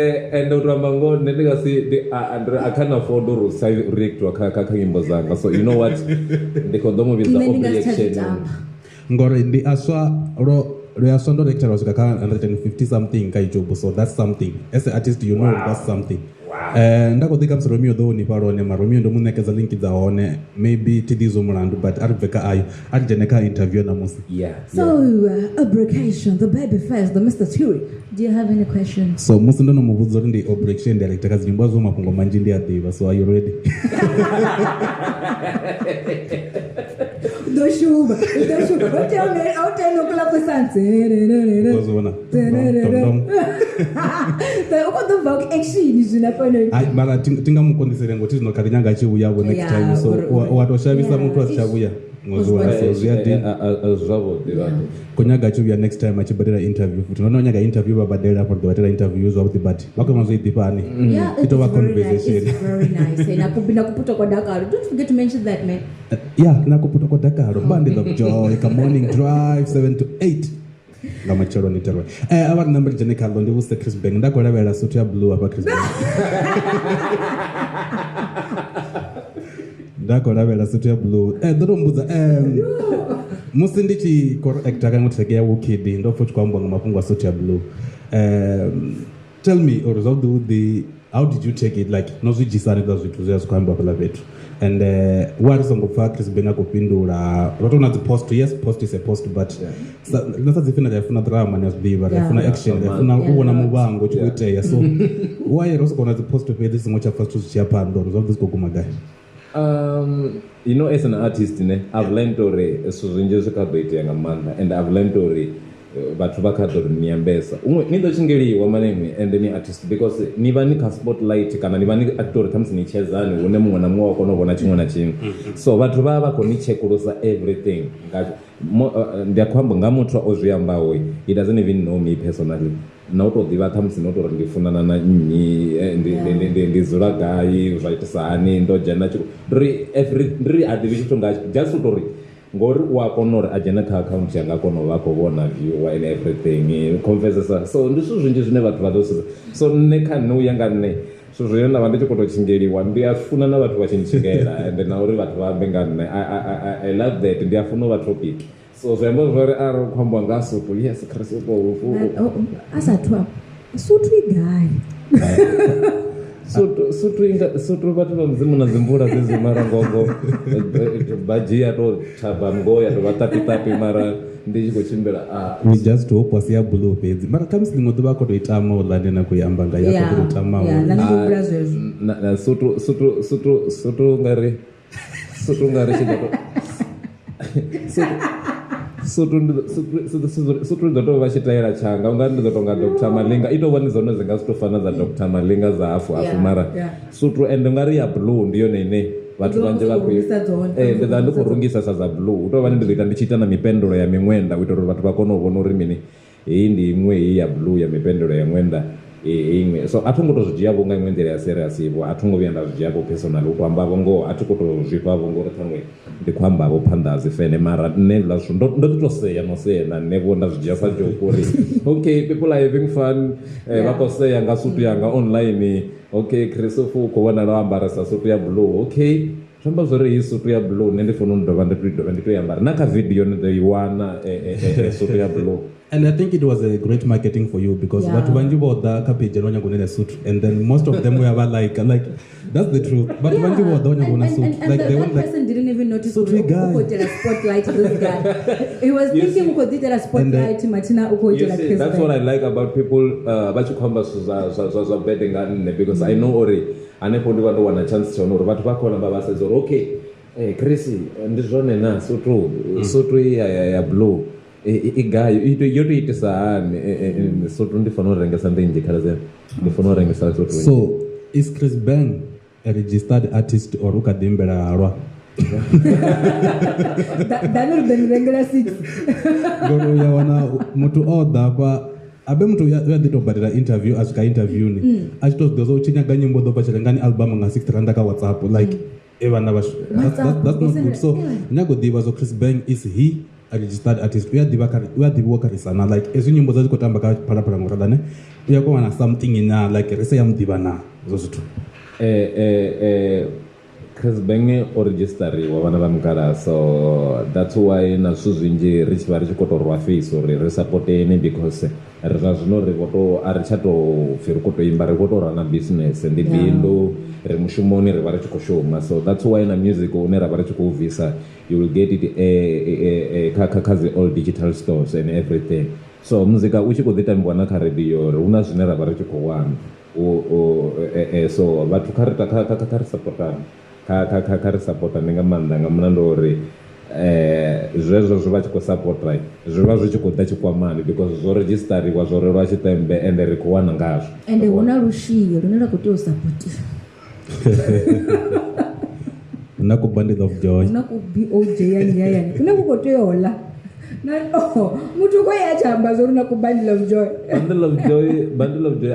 u amba ngoho nṋe ndi nga si I can't afford uri sa react kha nyimbo dzanga, so you know what, ndi khou ḓo mu vhidza Obreaction.
Ngori ndi aswa lo aswa ndo reacta lwa swika kha 150 something kha YouTube, so that's something. As an artist you know that's something. Nda khou ḓi musi Romeo ḓo nifha lwone, mara Romeo ndo mu ṋekedza link dza hone, maybe thi ḓi zwo mulandu, but a ri bve kha ayo, a ri dzhene kha interview namusi.
Yeah.
So Obreaction, the baby face, the Mr. Terry. Do you have any questions?
So musi ndo no mu vhudza uri ndi Obreaction director kha dzinyimbo zwo mafhungo manzhi ndi a ḓivha, so are you ready?
Do shuba, do shuba. O tell no kula ko sanse.
Zona.
O ko do vogue action zwina fano.
Ai mara tinga mu kondisele ngoti zwino kha ri nyanga tshi vhuya vho next time, so wa to shavhisa muthu a si tsha vhuya. Ngozwa so zwi a dina.
Zwavhuḓi vhathu.
Khou nyaga a tshi vhuya next time a tshi badela interview futhi. No nyaga interview vha badela for ḓo batela interview zwavhuḓi but vha khou zwo i ḓifhani.
Yeah,
I tou vha
it's very nice.
conversation.
It's very nice. And nakuputa kwa dakalo. Don't forget to mention that, man.
Yeah, nakuputa kwa dakalo. Bundle of joy, ka morning drive 7 to 8. Nga matsheloni terwa. A vha ri namba dzhene khaḽo ndi vhuse Chris Bang. Nda khou lavhelela suit ya blue hafha Chris Bang. Nda khou lavhelela suit ya blue. Ḓo to mbudza musi ndi tshi khou acta kha track ya Wukid ndo pfa u tshi khou ambiwa nga mafhungo a suit ya blue. Tell me or zwavhuḓi how did you take it, like no zwi dzhisani zwa zwithu zwe zwi khou ambiwa fhaḽa fhethu and wa ri songo pfa Chris Bang a khou fhindula ro tou na dzi post. Yes, post is a post but nṋe sa dzi funa ri a funa drama, ni a zwi ḓivha, ri a funa action, ri a funa u vhona muvhango u tshi khou itea, so why ro sokou na dzi post fhedzi songo tsha pfa zwithu zwi tshi ya phanḓa uri zwavhuḓi zwi khou guma gai?
You know, as an artist ne, I've learned uri zwithu zwinzhi zwi kha ḓo itea nga maanḓa and I've learned uri vhathu vha kha ḓo ri ni ambesa uṅwe ni ḓo tshingeliwa manene and ni artist because ni vha ni kha spotlight kana ni vha ni actor ṱhamusi ni tshedzani hune muṅwe na muṅwe wa kona u vhona tshiṅwe na tshiṅwe, so vhathu vha vha khou ni tshekulusa everything nga ndi a khou amba nga muthu o zwi ambaho, he doesn't even know me personally, na u tou ḓivha ṱhamusi no tou ri ndi funana na nnyi, ndi dzula gai, zwa itisa hani, ndo dzhena tshiko, ndi ri a ḓivhi tshithu nga just u tou ri ngori u a kona uri a dzhene kha account yanga a kona u vha khou vhona viewer and everything confesses. So ndi zwithu zwinzhi zwine vhathu vha ḓo sedza, so nṋe kha nṋe u ya nga nṋe zwithu zwine nda vha ndi tshi khou tou tshingeliwa ndi a funa na vhathu vha tshi ntshingela and na uri vhathu vha ambe nga nṋe, I love that, ndi a funa u vha topic. So zwi amba zwori arali u khou ambiwa nga sutu, yes Chris u tou
a sathu amba sutu i gai?
Sutu vhathu vha mudzimu na dzimvula dzedzi mara ngogo badzhi ya to thaba ngo ya to vha tapi tapi mara ndi tshi khou tshimbila.
We just hope a si ya blue fhedzi mara khamusi ḽiṅwe ḓuvha a khou tou i tama uḽa ndi na khou i amba nga ya khou tou tama
na sutu sutu sutu sutu ngari sutu ngari tshi ḓo sutu sutu ndo tou vha tshitaela tshanga unga ndi ḓo tonga Dr Malinga i tou vha ni dzone dzi nga si tou fana dza Dr Malinga dza hafu hafu mara sutu and ungari ya blue ndi yone ine vhathu vhanzhi vha khou ndi ḓa ndi khou rungisa sa dza blue u tou vha ndi ḓo ita ndi tshi ita na mipendelo ya miṅwenda u itela uri vhathu vha kone u vhona uri mini heyi ndi iṅwe heyi ya blue ya mipendelo ya ṅwenda iṅwe. So a tho ngo tou zwi dzhia vho nga iṅwe nḓila ya serious vho, a tho ngo vhuya nda zwi dzhia vho personal u tou amba vho ngoho a thi khou tou zwifha vho ngori ṱhaṅwe ndi khou amba vho phanḓa ha dzi fene mara nṋe hezwiḽa zwithu ndo ḓi tou sea no sea na nṋe vho nda zwi dzhia sa joke uri okay people are having fun, vha khou sea nga sutu yanga online, okay Christopher u khou vhonala o ambaresa sutu ya blue, okay zwi amba zwori heyi sutu ya blue nṋe ndi funa u dovha ndi tou i ambara na kha video ni ḓo i wana sutu ya blue.
And I think it was a great marketing for you because vhathu vhanzhi vho ḓa kha page ya nyago na suit and then most of them were like that's the truth. But vhanzhi vho ḓa nyago na suit like
they want, like person didn't even notice who got spotlight this guy. He was thinking who got spotlight Martina who got.
That's what I like about people vha tshi khou amba zwithu zwa bad nga nṋe because I know uri hanefho ndi vha ndo wana chance tsha uri vhathu vha khou amba vha sedza uri okay Chris ndi zwone na sutu sutu ya blue i gai yo to itisa hani sutu ndi fanela u rengesa ndi nnzhi khaladzi ndi fanela u rengesa sutu.
So is Chris Bang a registered artist or u kha ḓi imbela halwa?
Dani ri ḓo ni rengela 6
ngori uya wana muthu o ḓa hafha abe muthu uya ḓi tou badela interview a swika interviewni a tshi tou zwi ḓivha u tshi nyaga nyimbo ḓo bva tshirengani album nga 6 rand ka WhatsApp like e vhana vhashu that's not good. So nyago ḓivha zwo Chris Bang is he a registered artist uya ḓivha kha uya ḓivhiwa kha risana like ezwi nyimbo dza dzi khou tamba kha Phalaphala ngorala ne uya kona wana something na like ri se ya muḓivha na zwo zwithu.
Chris Bang o registeriwa vhana vha mukala, so that's why na zwithu zwinzhi ri tshi vha ri tshi khou tou rwa face uri ri supporteni because ri zwa zwino ri vho tou a ri tsha tou pfhi ri khou tou imba, ri khou tou rana business, ndi bindu, ri mushumoni ri vha ri tshi khou shuma, so that's why na music une ra vha ri tshi khou bvisa you will get it kha dzi all digital stores and everything. So muzika u tshi khou ḓi tambiwa na kha radio hu na zwine ra vha ri tshi khou wana, so vhathu kha ri supportane, kha ri supportane nga maanḓa nga mulandu uri zwezwo zwi vha tshi khou supporta zwi vha zwi tshi khou ḓa tshikwamani because zwo redzhistariwa, zwo relwa tshiṱembe ende ri khou wana ngazwo.
Ende hu na lushie lune lwa khou tea u supportiwa.
Na ku bundle of joy.
Na ku BOJ ya yani. Kuna ku koteola. Na oh, muthu ko ya tshamba zwo na ku bundle of joy.
Bundle of joy, bundle of joy.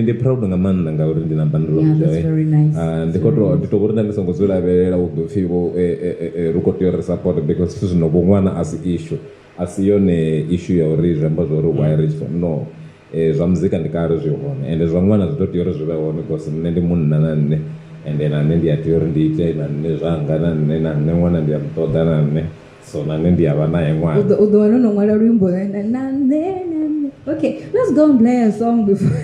Ndi proud nga maanḓa ngauri ndi na bundle of joy.
That's very nice.
Ndi koto ndi to vhori nda ndi songo zwi lavhelela u ḓo pfi vho ri khou tea uri support because zwithu zwino vho ṅwana a si issue. A si yone issue ya uri zwi amba zwa uri why rich no. Zwa muzika ndi kale zwi hone ende zwa ṅwana zwi ḓo tea uri zwi vhe hone because nṋe ndi munna na nṋe ende na nṋe ndi a tea uri ndi ite na nṋe zwanga na nṋe na nṋe ṅwana ndi a mu ṱoḓa na nṋe. So na nṋe ndi a vha naye ṅwana.
U ḓo wana no ṅwala luimbo na nṋe na nṋe. Okay, let's go and play a song before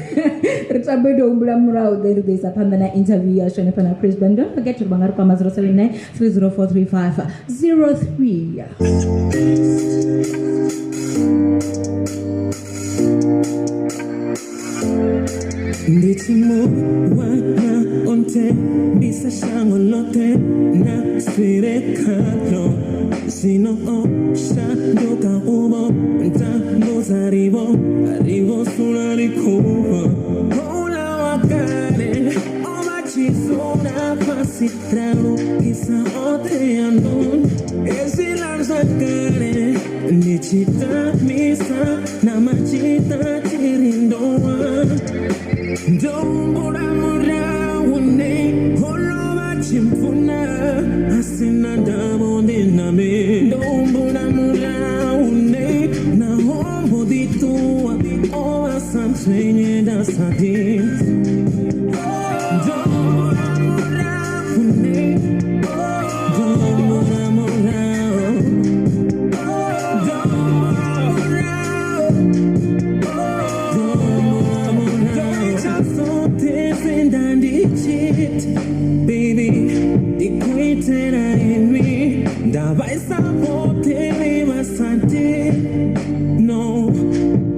ri tambe ndo humbula murahu then ri ḓo isa phanḓa na interview yashu hanefha na Chris Bang. Don't forget to vha nga ri kwama 079 304 3503.
Ndichimuwana onte bisa shango lote na sirekalo sino o shandoka ubo ntambo ribo ribo sularikuwa hola wakare omachisuna pasitralo kisa oteano esilanzakare ndichitamisa na machita chirindoa Ndombora muraune holo chimfuna asina ndabo ndiname Ndombora muraune na hombo ditua oa sansenye da sadi Ndombora muraune ndombora murao Baby, ikuitera inwi ndavaisa vote vasati no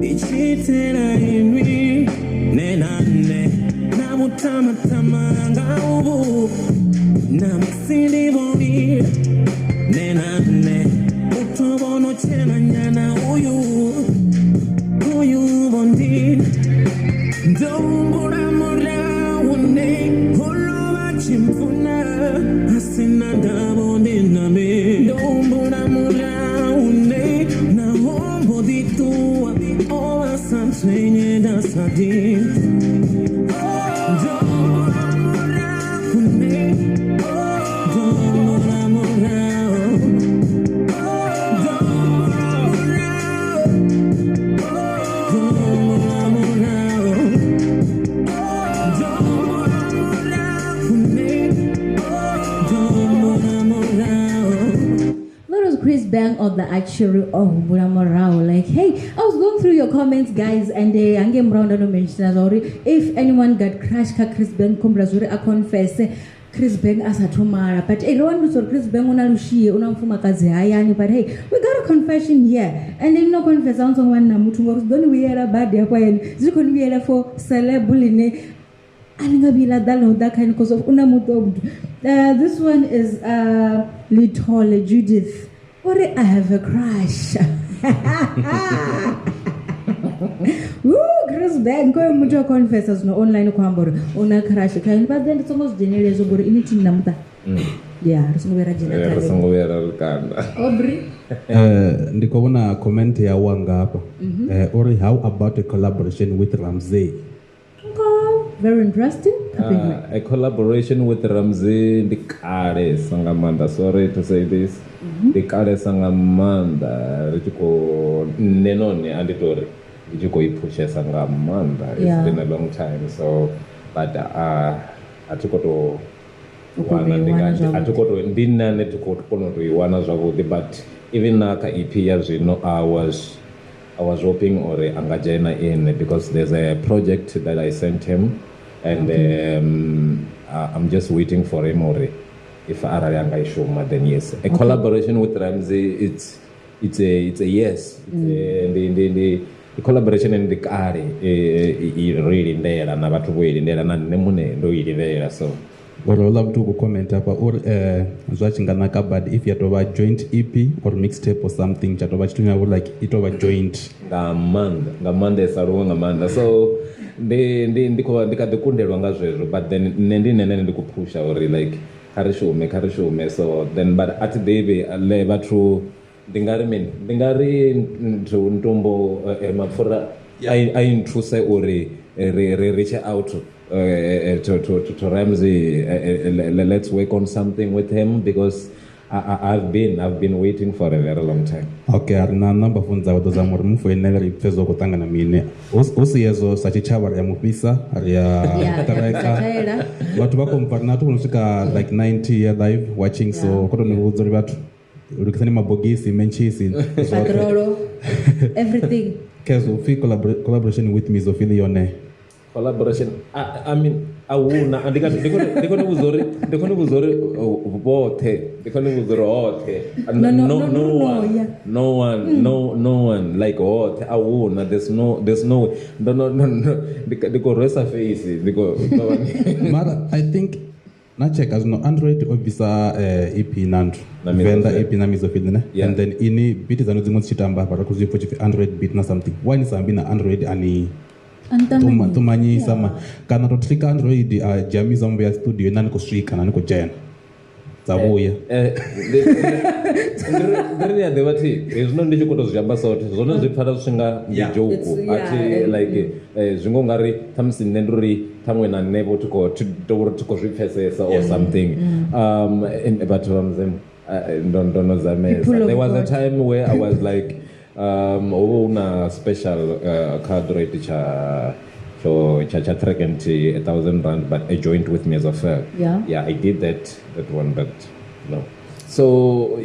ichitera inwi nenane namutamatama ngaubu namusilivoni nenane utovono chenanyana uyu uyu vondi ndombora muraune chimfuna asina ndabo ndiname ndombora muraune na hombo ditua oa sansenye da sadi ndombora muraune ndombora murao ndombora murao ndombora murao
Chris Bang of the actual oh Morao. Like, hey, I was going through your comments, guys, and ange mraunda no mention already. If anyone got crash ka Chris Bang kumbrazuri a confess Chris Bang asathumara, but everyone knows Chris Bang una lushie una mfumakazi hayani, but hey, we got a confession here, and then no confess on someone na muthu ngori don't we era bad yakwa yena zikho ni era for celeb line alingabila dalo that kind because of una muthu. This one is Litole Judith. Ore, I have a crush. Woo, Chris Bang ko muthu confesses no online kwambori una crush kind, but then it's almost generally so gore ini tin namuta. Yeah, re songo vera jena
re songo vera lukanda.
Aubrey
ndi ko vhona comment ya wanga hapa. Ori how about a collaboration with Ramsey?
Very interesting.
A collaboration with Ramsey ndi kale sanga maanḓa, sorry to say this. Ndi kale sanga maanḓa ri tshi khou nṋe none a ndi tori ndi tshi khou i phushesa nga maanḓa. It's been a long time, so but a thi khou tou wana a thi khou tou ndi nṋe ane thi khou kona u tou i wana zwavhuḓi, but even na kha EP ya zwino I was hoping or anga join in because there's a project that I sent him. And I'm just waiting for him or if arali anga ishuma then yes. A collaboration with Ramsey, it's a yes. The collaboration and the kale really ndela na vhathu vho lindela na nṋe mune ndo I lindela so.
Uri houḽa muthu u khou comment hafha uri zwa tshi nga naka bad if ya tovha joint EP or mixtape or something tsha tovha tshithu nyavho like i tovha joint
nga maanḓa luṅwe nga maanḓa so ndi kha ḓi kundelwa nga zwezwo, but then nṋe ndi nene ndi khou phusha uri like Kha ri shume so then but a thi ḓivhi le vhathu ndi nga ri mini, ndi nga ri ntumbo mapfura a i nthuse uri ri reach out to Ramsey. Let's work on something with him because I've been waiting for a very long time.
Okay, a ri na number phone dzawe ḓo zama uri mu foinele ri pfe zwo khou ṱangana mini. Hu si hezwo sa tshitshavha ri a mufhisa, ri a ṱereka. Vhathu vha khou mpfa ri na vhathu vho no swika like 90 here live watching, so khou tou ni vhudza uri vhathu lugisani mabogisi, mentshisi,
patrolo, everything.
Kezo upfi collaboration with Mizofili yone.
Collaboration, I mean, awuna ndi khone vhudza uri vhoṱhe, ndi khone vhudza uri hoṱhe. No one like hoṱhe awuna, there's no no ndi khou rwesa face ndi khou
Mara I think na check as no Android o bvisa EP na nthu Venda EP na Mizofili ne, and then ini beat dzanu dziṅwe dzi tshi tamba vha khou zwi pfha tshipfi Android beat na something. Why ni sa ambi na Android ani tumanyisa ma kana to trika Android a jamisa mbo ya studio na ni khou swika na ni khou dzhena dza vhuya.
Ndi ri a ḓivha thi hezwino ndi tshi khou tou zwi amba sothe zwone zwi pfala zwi nga ndi joke a thi like zwi ngo nga ri ṱhamusi nṋe ndi uri ṱhaṅwe na nṋe vho thi khou zwi pfesesa or something. Vhathu vha Mudzimu ndo no zamesa. There was a time where I was like ho na special card rate cha track and 1,000 rand, but a joint with me as a fair. Yeah, I did that one, but no. So so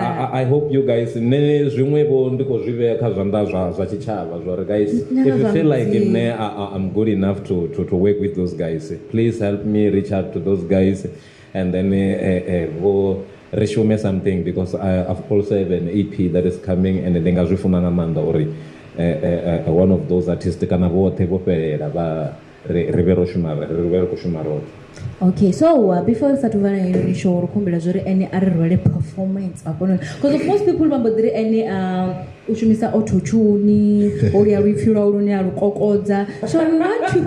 I hope you guys ne zwimwe vho ndi khou zwi vhea kha zwanḓa zwa tshitshavha zwa guys, if you feel like ne I'm good enough to work with those guys, please help me reach out to those guys, and then go reshume something, because I've also have an EP that is coming, and ndi nga zwi funa nga maanḓa uri one of those artists kana vhoṱhe vho fhelela vha ri vhe ro shuma ri vhe ri khou shuma roṱhe.
Okay, so before start vala heinoni show ri khumbela zwori ene a ri rwele performance hafhanoni, because of most people vha mbo ḓi ri ene u shumisa auto tune, o lia luipfi lwawe lune a lu kokodza. So we want you,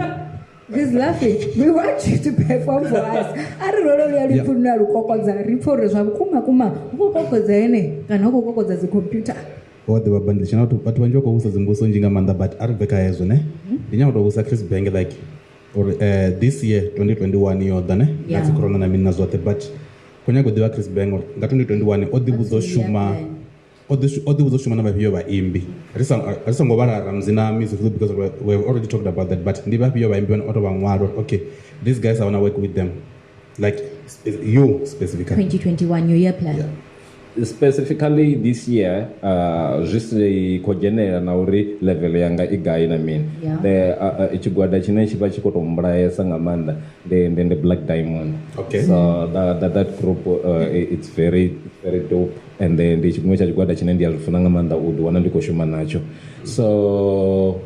he's laughing, we want you to perform for us. A ri rwele lia luipfi lune a lu kokodza, ri pfe uri zwa vhukuma kuma u khou kokodza ene kana u khou kokodza dzi computer.
Wa ḓivha bandli tshina vhathu vhanzhi vha khou vhusa dzimbudziso nnzhi nga maanḓa, but a ri bve kha hezwo ne. Ndi nyanga u tou vhusa Chris Benge like or this year 2021 yo ḓa ne na dzi corona na mini na zwoṱhe, but khou nyaga u ḓivha Chris Benge uri nga 2021 o ḓivhudza u shuma o ḓivhudza u shuma na vhafhio vhaimbi. Ri songo vhala Ramsey na Mizofili because we have already talked about that, but ndi vhafhio vhaimbi vhane o tou vha ṅwala uri okay, these guys I wanna work with them, like you specifically.
2021 your year plan.
Yeah.
Specifically this year, zwi si khou dzhenela na uri level yanga i gai na mini. The tshigwada tshine tshi vha tshi khou tou mbulayesa nga maanḓa ndi Black Diamond.
Okay.
So that group it's very very dope, and then ndi tshiṅwe tsha tshigwada tshine ndi a zwi funa nga maanḓa u ḓi wana ndi khou shuma natsho. So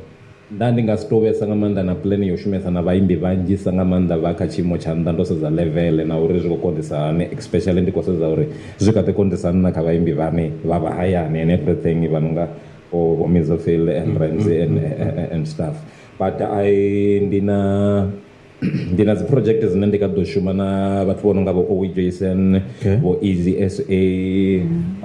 nda ndi nga si tou vhesa nga maanḓa na plan yo shumesa na vhaimbi vhanzhisa nga maanḓa vha kha tshiimo tsha nnḓa, ndo sedza level na uri zwi khou konḓisa hani, especially ndi khou sedza uri zwi kha ḓi konḓisa hani na kha vhaimbi vhane vha vha hayani and everything, vha no nga vho Mizofili and Ramsey and stuff. But I ndi na dzi project dzine ndi kha ḓo shuma na vhathu vho no nga vho Owi Jason, vho Easy SA,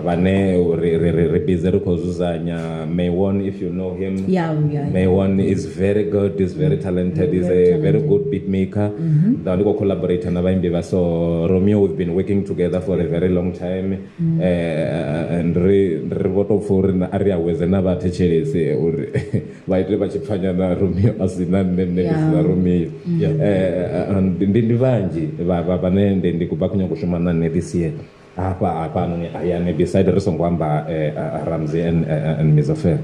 vhane ri busy ri khou dzudzanya. Maywon, if you know him.
Yeah.
Maywon is very good, is very talented, is a very good beat maker. Nda ndi khou collaborate na vhaimbi vha so Romeo, we've been working together for a very long time. And ri vho tou pfa uri a ri awedze na vhathetshelesi uri vha ite vha tshi pfanya na Romeo a si na nṋe ndi si na Romeo. Ndi vhanzhi vhane ndi vha khou nyanga u shuma na nṋe this year hafha hafhanoni hayani, beside ri songo amba Ramsey and Mizofili.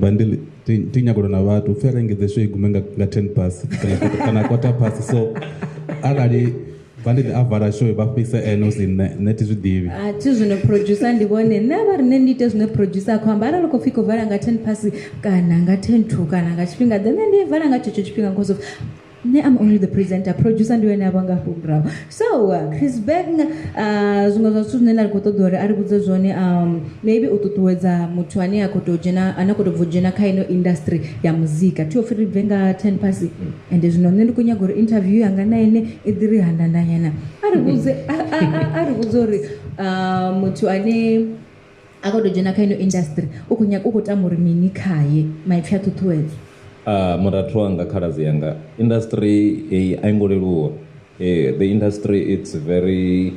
Bandili ti nyaga na vhathu pfi rengedze show i gume nga 10 past kana quarter past, so arali bandili a vala show vha fhise ene u si nṋe thi zwi ḓivhi.
A thi zwino producer ndi vhone nṋe vha ri nṋe ndi ite zwine producer a khou amba, arali khou pfi khou vala nga 10 past kana nga 10 to kana nga tshifhinga ḓe, nṋe ndi vala nga tshetsho tshifhinga because of Nṋe I'm only the presenter, producer ndi ene a vha nga afho murahu. So Chris Bang, zwiṅwe zwa zwithu zwine nda khou ṱoḓa uri a ri vhudze zwone, maybe u ṱuṱuwedza muthu ane a khou tou dzhena, ane a khou tou bva u dzhena kha ino industry ya muzika. Thi pfhi ri bve nga 10 pasi, ende zwino nṋe ndi khou nyaga uri interview yanga na ene i ḓi ri handandanyana. A ri vhudze, a ri vhudze uri muthu ane a khou tou dzhena kha ino industry u khou nyaga, u khou tama uri mini khaye, maipfi a ṱhuṱhuwedzo.
Murathu wanga, khaladzi yanga, industry heyi a i ngo leluwa. The industry, it's very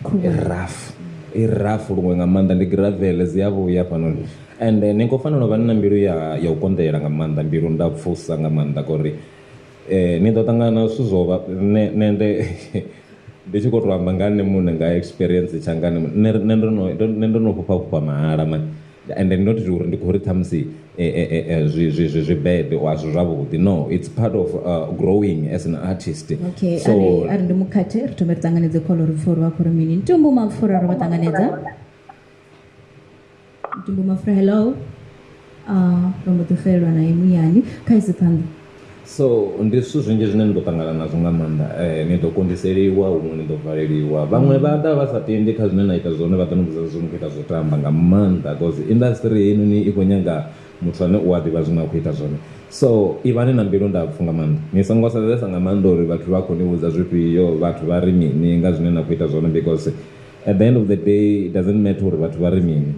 rough, i rough luṅwe nga maanḓa, ndi gravel dzi a vhuya hafhanoni, and ni khou fanela u vha ni na mbilu ya u konḓelela nga maanḓa, mbilu ndapfhusa nga maanḓa, ngori ni ḓo ṱangana na zwithu zwo vha nṋe nṋe ndi tshi khou tou amba nga nṋe muṋe, nga experience tshanga nṋe nṋe ndo no fhufha fhufha mahala man, and not uri ndi khou ri ṱhamusi zwi bad or a si zwavhuḓi, no, it's part of growing as an artist.
Okay,
so
a ri ndi mukhathe, ri thome ri ṱanganedze kholo, ri pfhe uri vha khou ri mini. Ntumbu Mapfura, ro vha ṱanganedza. Ntumbu Mapfura, hello. Ro mbo ḓi xelelwa naye muyani, kha ise phanḓa.
So ndi zwithu zwinzhi zwine ni ḓo ṱangana nazwo nga maanḓa, ni ḓo kundiseliwa, huṅwe ni ḓo valeliwa, vhaṅwe vha ḓa vha sa tendi kha zwine na ita zwone, vha ḓo ni vhudza zwi khou ita zwo tamba nga maanḓa, cause industry heinoni i khou nyaga muthu ane u a ḓivha zwine a khou ita zwone. So ivhani na mbilu ndapfhu nga maanḓa, ni songo sedzesa nga maanḓa uri vhathu vha khou ni vhudza zwifhio, vhathu vha ri mini nga zwine na khou ita zwone, because at the end of the day it doesn't matter uri vhathu vha ri mini.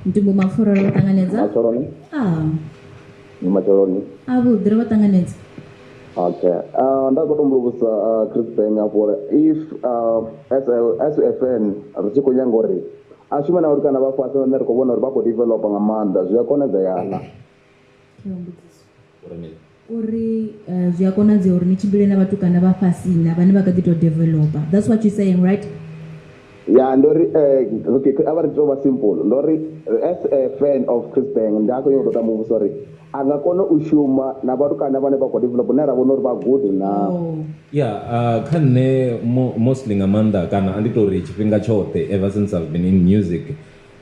Ntumbu Mapfura, ro vha ṱanganedza.
Matsheloni. Matsheloni.
Avhuḓi, ro vha ṱanganedza.
Okay. Nda khou humbula u vhudzisa Chris Bang afho uri if as a fan ri tshi khou nyaga uri a shume na uri kana vha fhasi vhane ri khou vhona uri vha khou developa nga maanḓa, zwi a konadzea na?
Uri zwi a konadzea uri ni tshimbile na vhatukana vha fhasi na vhane vha kha ḓi tou developa. That's what you're saying, right?
Ya, ndo ri okay, a vha ri tou vha simple, ndo ri as a fan of Chris Bang nda khou nyaga u tou muvhudzisa uri a nga kona u shuma na vhatukana vhane vha khou develop na ra vhona uri vha good na?
Yeah, kha nṋe mostly nga maanḓa, kana a ndi tou ri tshifhinga tshoṱhe ever since I've been in music,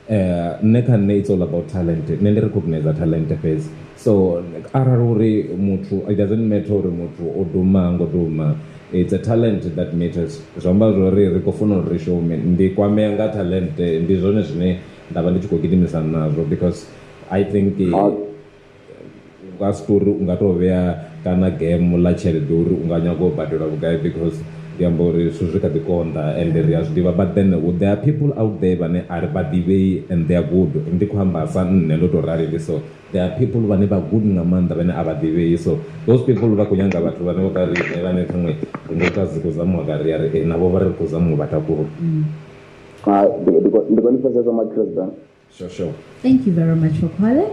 nṋe kha nṋe it's all about talent. Nṋe ndi recognize talent fhedzi. So arali uri muthu, it doesn't matter uri muthu o duma ngo duma, it's a talent that matters. Zwi amba zwori ri khou funa uri ri shume, ndi kwamea nga talent, ndi zwone zwine nda vha ndi tshi khou gidimisana nazwo, because I think nga si tori u nga tou vhea kana game ḽa tshelede uri u nga nyaga u badelwa vhugai, because ndi amba uri zwithu zwi kha ḓi konḓa and ri a zwi ḓivha, but then there are people out there vhane a ri vha ḓivhei and they are good. Ndi khou amba sa nṋe ndo tou rali ndi so, there are people vhane vha good nga maanḓa vhane a vha ḓivhei, so those people vha khou nyanga vhathu vhane vha riṋe vhane ṱhaṅwe ri ngo ita dzi khou zama ka ri a ri navho vha ri khou zama u vha takula.
Ndi khou ni pfesesa ma Chris Bang.
Sure.
Thank you very much for calling.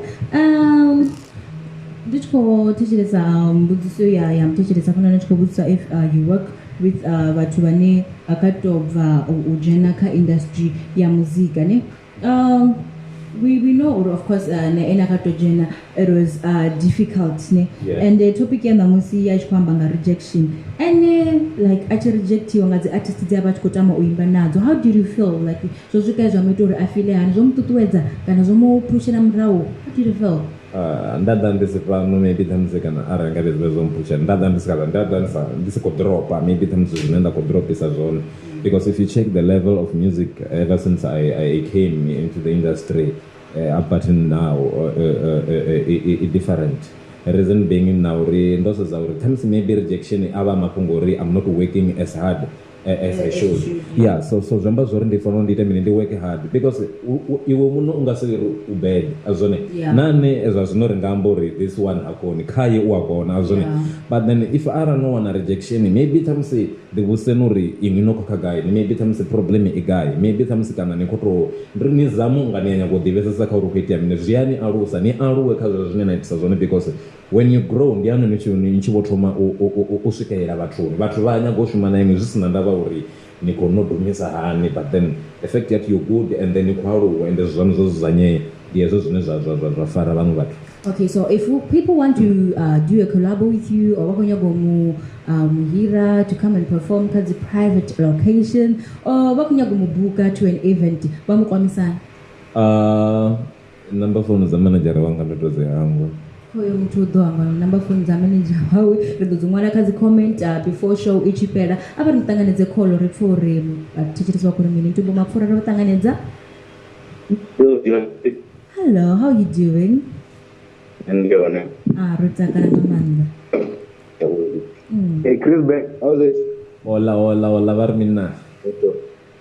Ndi tshi khou thetshelesa mbudziso ya muthetshelesa fana ndi tshi khou vhudzisa if you work with vhathu vhane vha kha tou bva u dzhena kha industry ya muzika ne. We know of course na ene kha tou dzhena it was difficult ne.
Yeah.
And the topic ya ṋamusi ya tshi khou amba nga rejection, ene like a tshi rejectiwa nga dzi artist dze a vha tshi khou tama u imba nadzo, how did you feel? Like zwo swika zwa mu ita uri a feel hani, zwo mu ṱuṱuwedza kana zwo mu phushela murahu? How did you feel?
Nda ḓa ndi si fhano maybe ṱhamusi kana arali nga vhe zwo mphushela nda ḓa ndi si nda ḓa ndi si khou dropa maybe ṱhamusi zwine nda khou dropisa zwone, because if you check the level of music ever since I came into the industry up until now, i different. Reason being na uri ndo sedza uri ṱhamusi maybe rejection a vha mafhungo uri I'm not working as hard as I should. Yeah, so zwi amba zwori ndi fanela ndi ite mini, ndi work hard, because iwe muno u nga si ri u bad a zwone. Na nṋe zwa zwino ri nga amba uri this one ha koni, khaye u a kona a zwone. But then if arali no wana rejection, maybe ṱhamusi ndi vhudziseni uri inwi no khakha gai, maybe ṱhamusi problem i gai, maybe ṱhamusi kana ni khou tou ndi ni zamu unga ni a nyaga u ḓivhesesa kha uri hu khou itea mini, zwi a ni alusa, ni aluwe kha zwezwo zwine na itisa zwone, because when you grow ndi hone ni tshi vho thoma u swikelela vhathuni, vhathu vha nyaga u shuma na inwi zwi sina ndavha uri ni khou no dumisa hani, but then the fact that you're good and then ni khou aluwa and zwanu zwo dzudzanyea, ndi hezwo zwine zwa fara vhaṅwe vhathu.
Okay, so if people want to do a collab with you or vha khou nyaga u mu hira to come and perform kha dzi private location, or vha khou nyaga u mu buka to an event, vha mu kwamisana?
Number phone dza manager wanga ndo to dzi hangwa.
Khoyo muthu u ḓo amba number phone dza manager wawe, ri ḓo dzi ṅwala kha dzi comment before show i tshi fhela. A vha ri ṱanganedze call ri pfhe uri vhathetshelesi vha khou ri mini. Ntumbo Mapfura ro vha ṱanganedza. Hello, how are you doing?
Ndi hone.
Ro takala nga maanḓa.
Hey Chris Bank, how's it?
Hola, hola, hola, vha ri mini na?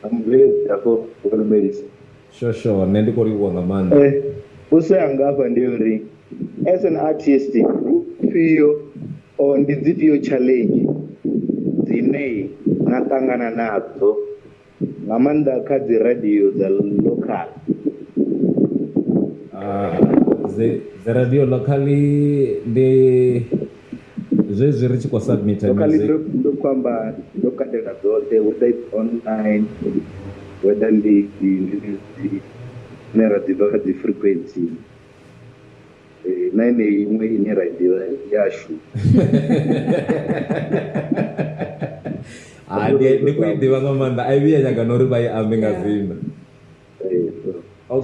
I'm very happy for the
Sure, nṋe ndi khou livhuwa nga maanḓa.
Vhuso yanga hafha ndi uri as an artist, fio or ndi dzifhio challenge dzine na ṱangana nadzo nga maanḓa kha dzi radio dza local?
Dzi radio locally ndi zwezwi ri tshi khou submit
locally, ndo khou amba ndo katela dzoṱhe, whether it's online, whether ndi dzine ra ḓivha kha dzi frequency, na yeneyi iṅwe ine ra i ḓivha yashu.
Ndi khou i ḓivha nga maanḓa, a i vhuya nyaga na uri vha i ambe nga dzina.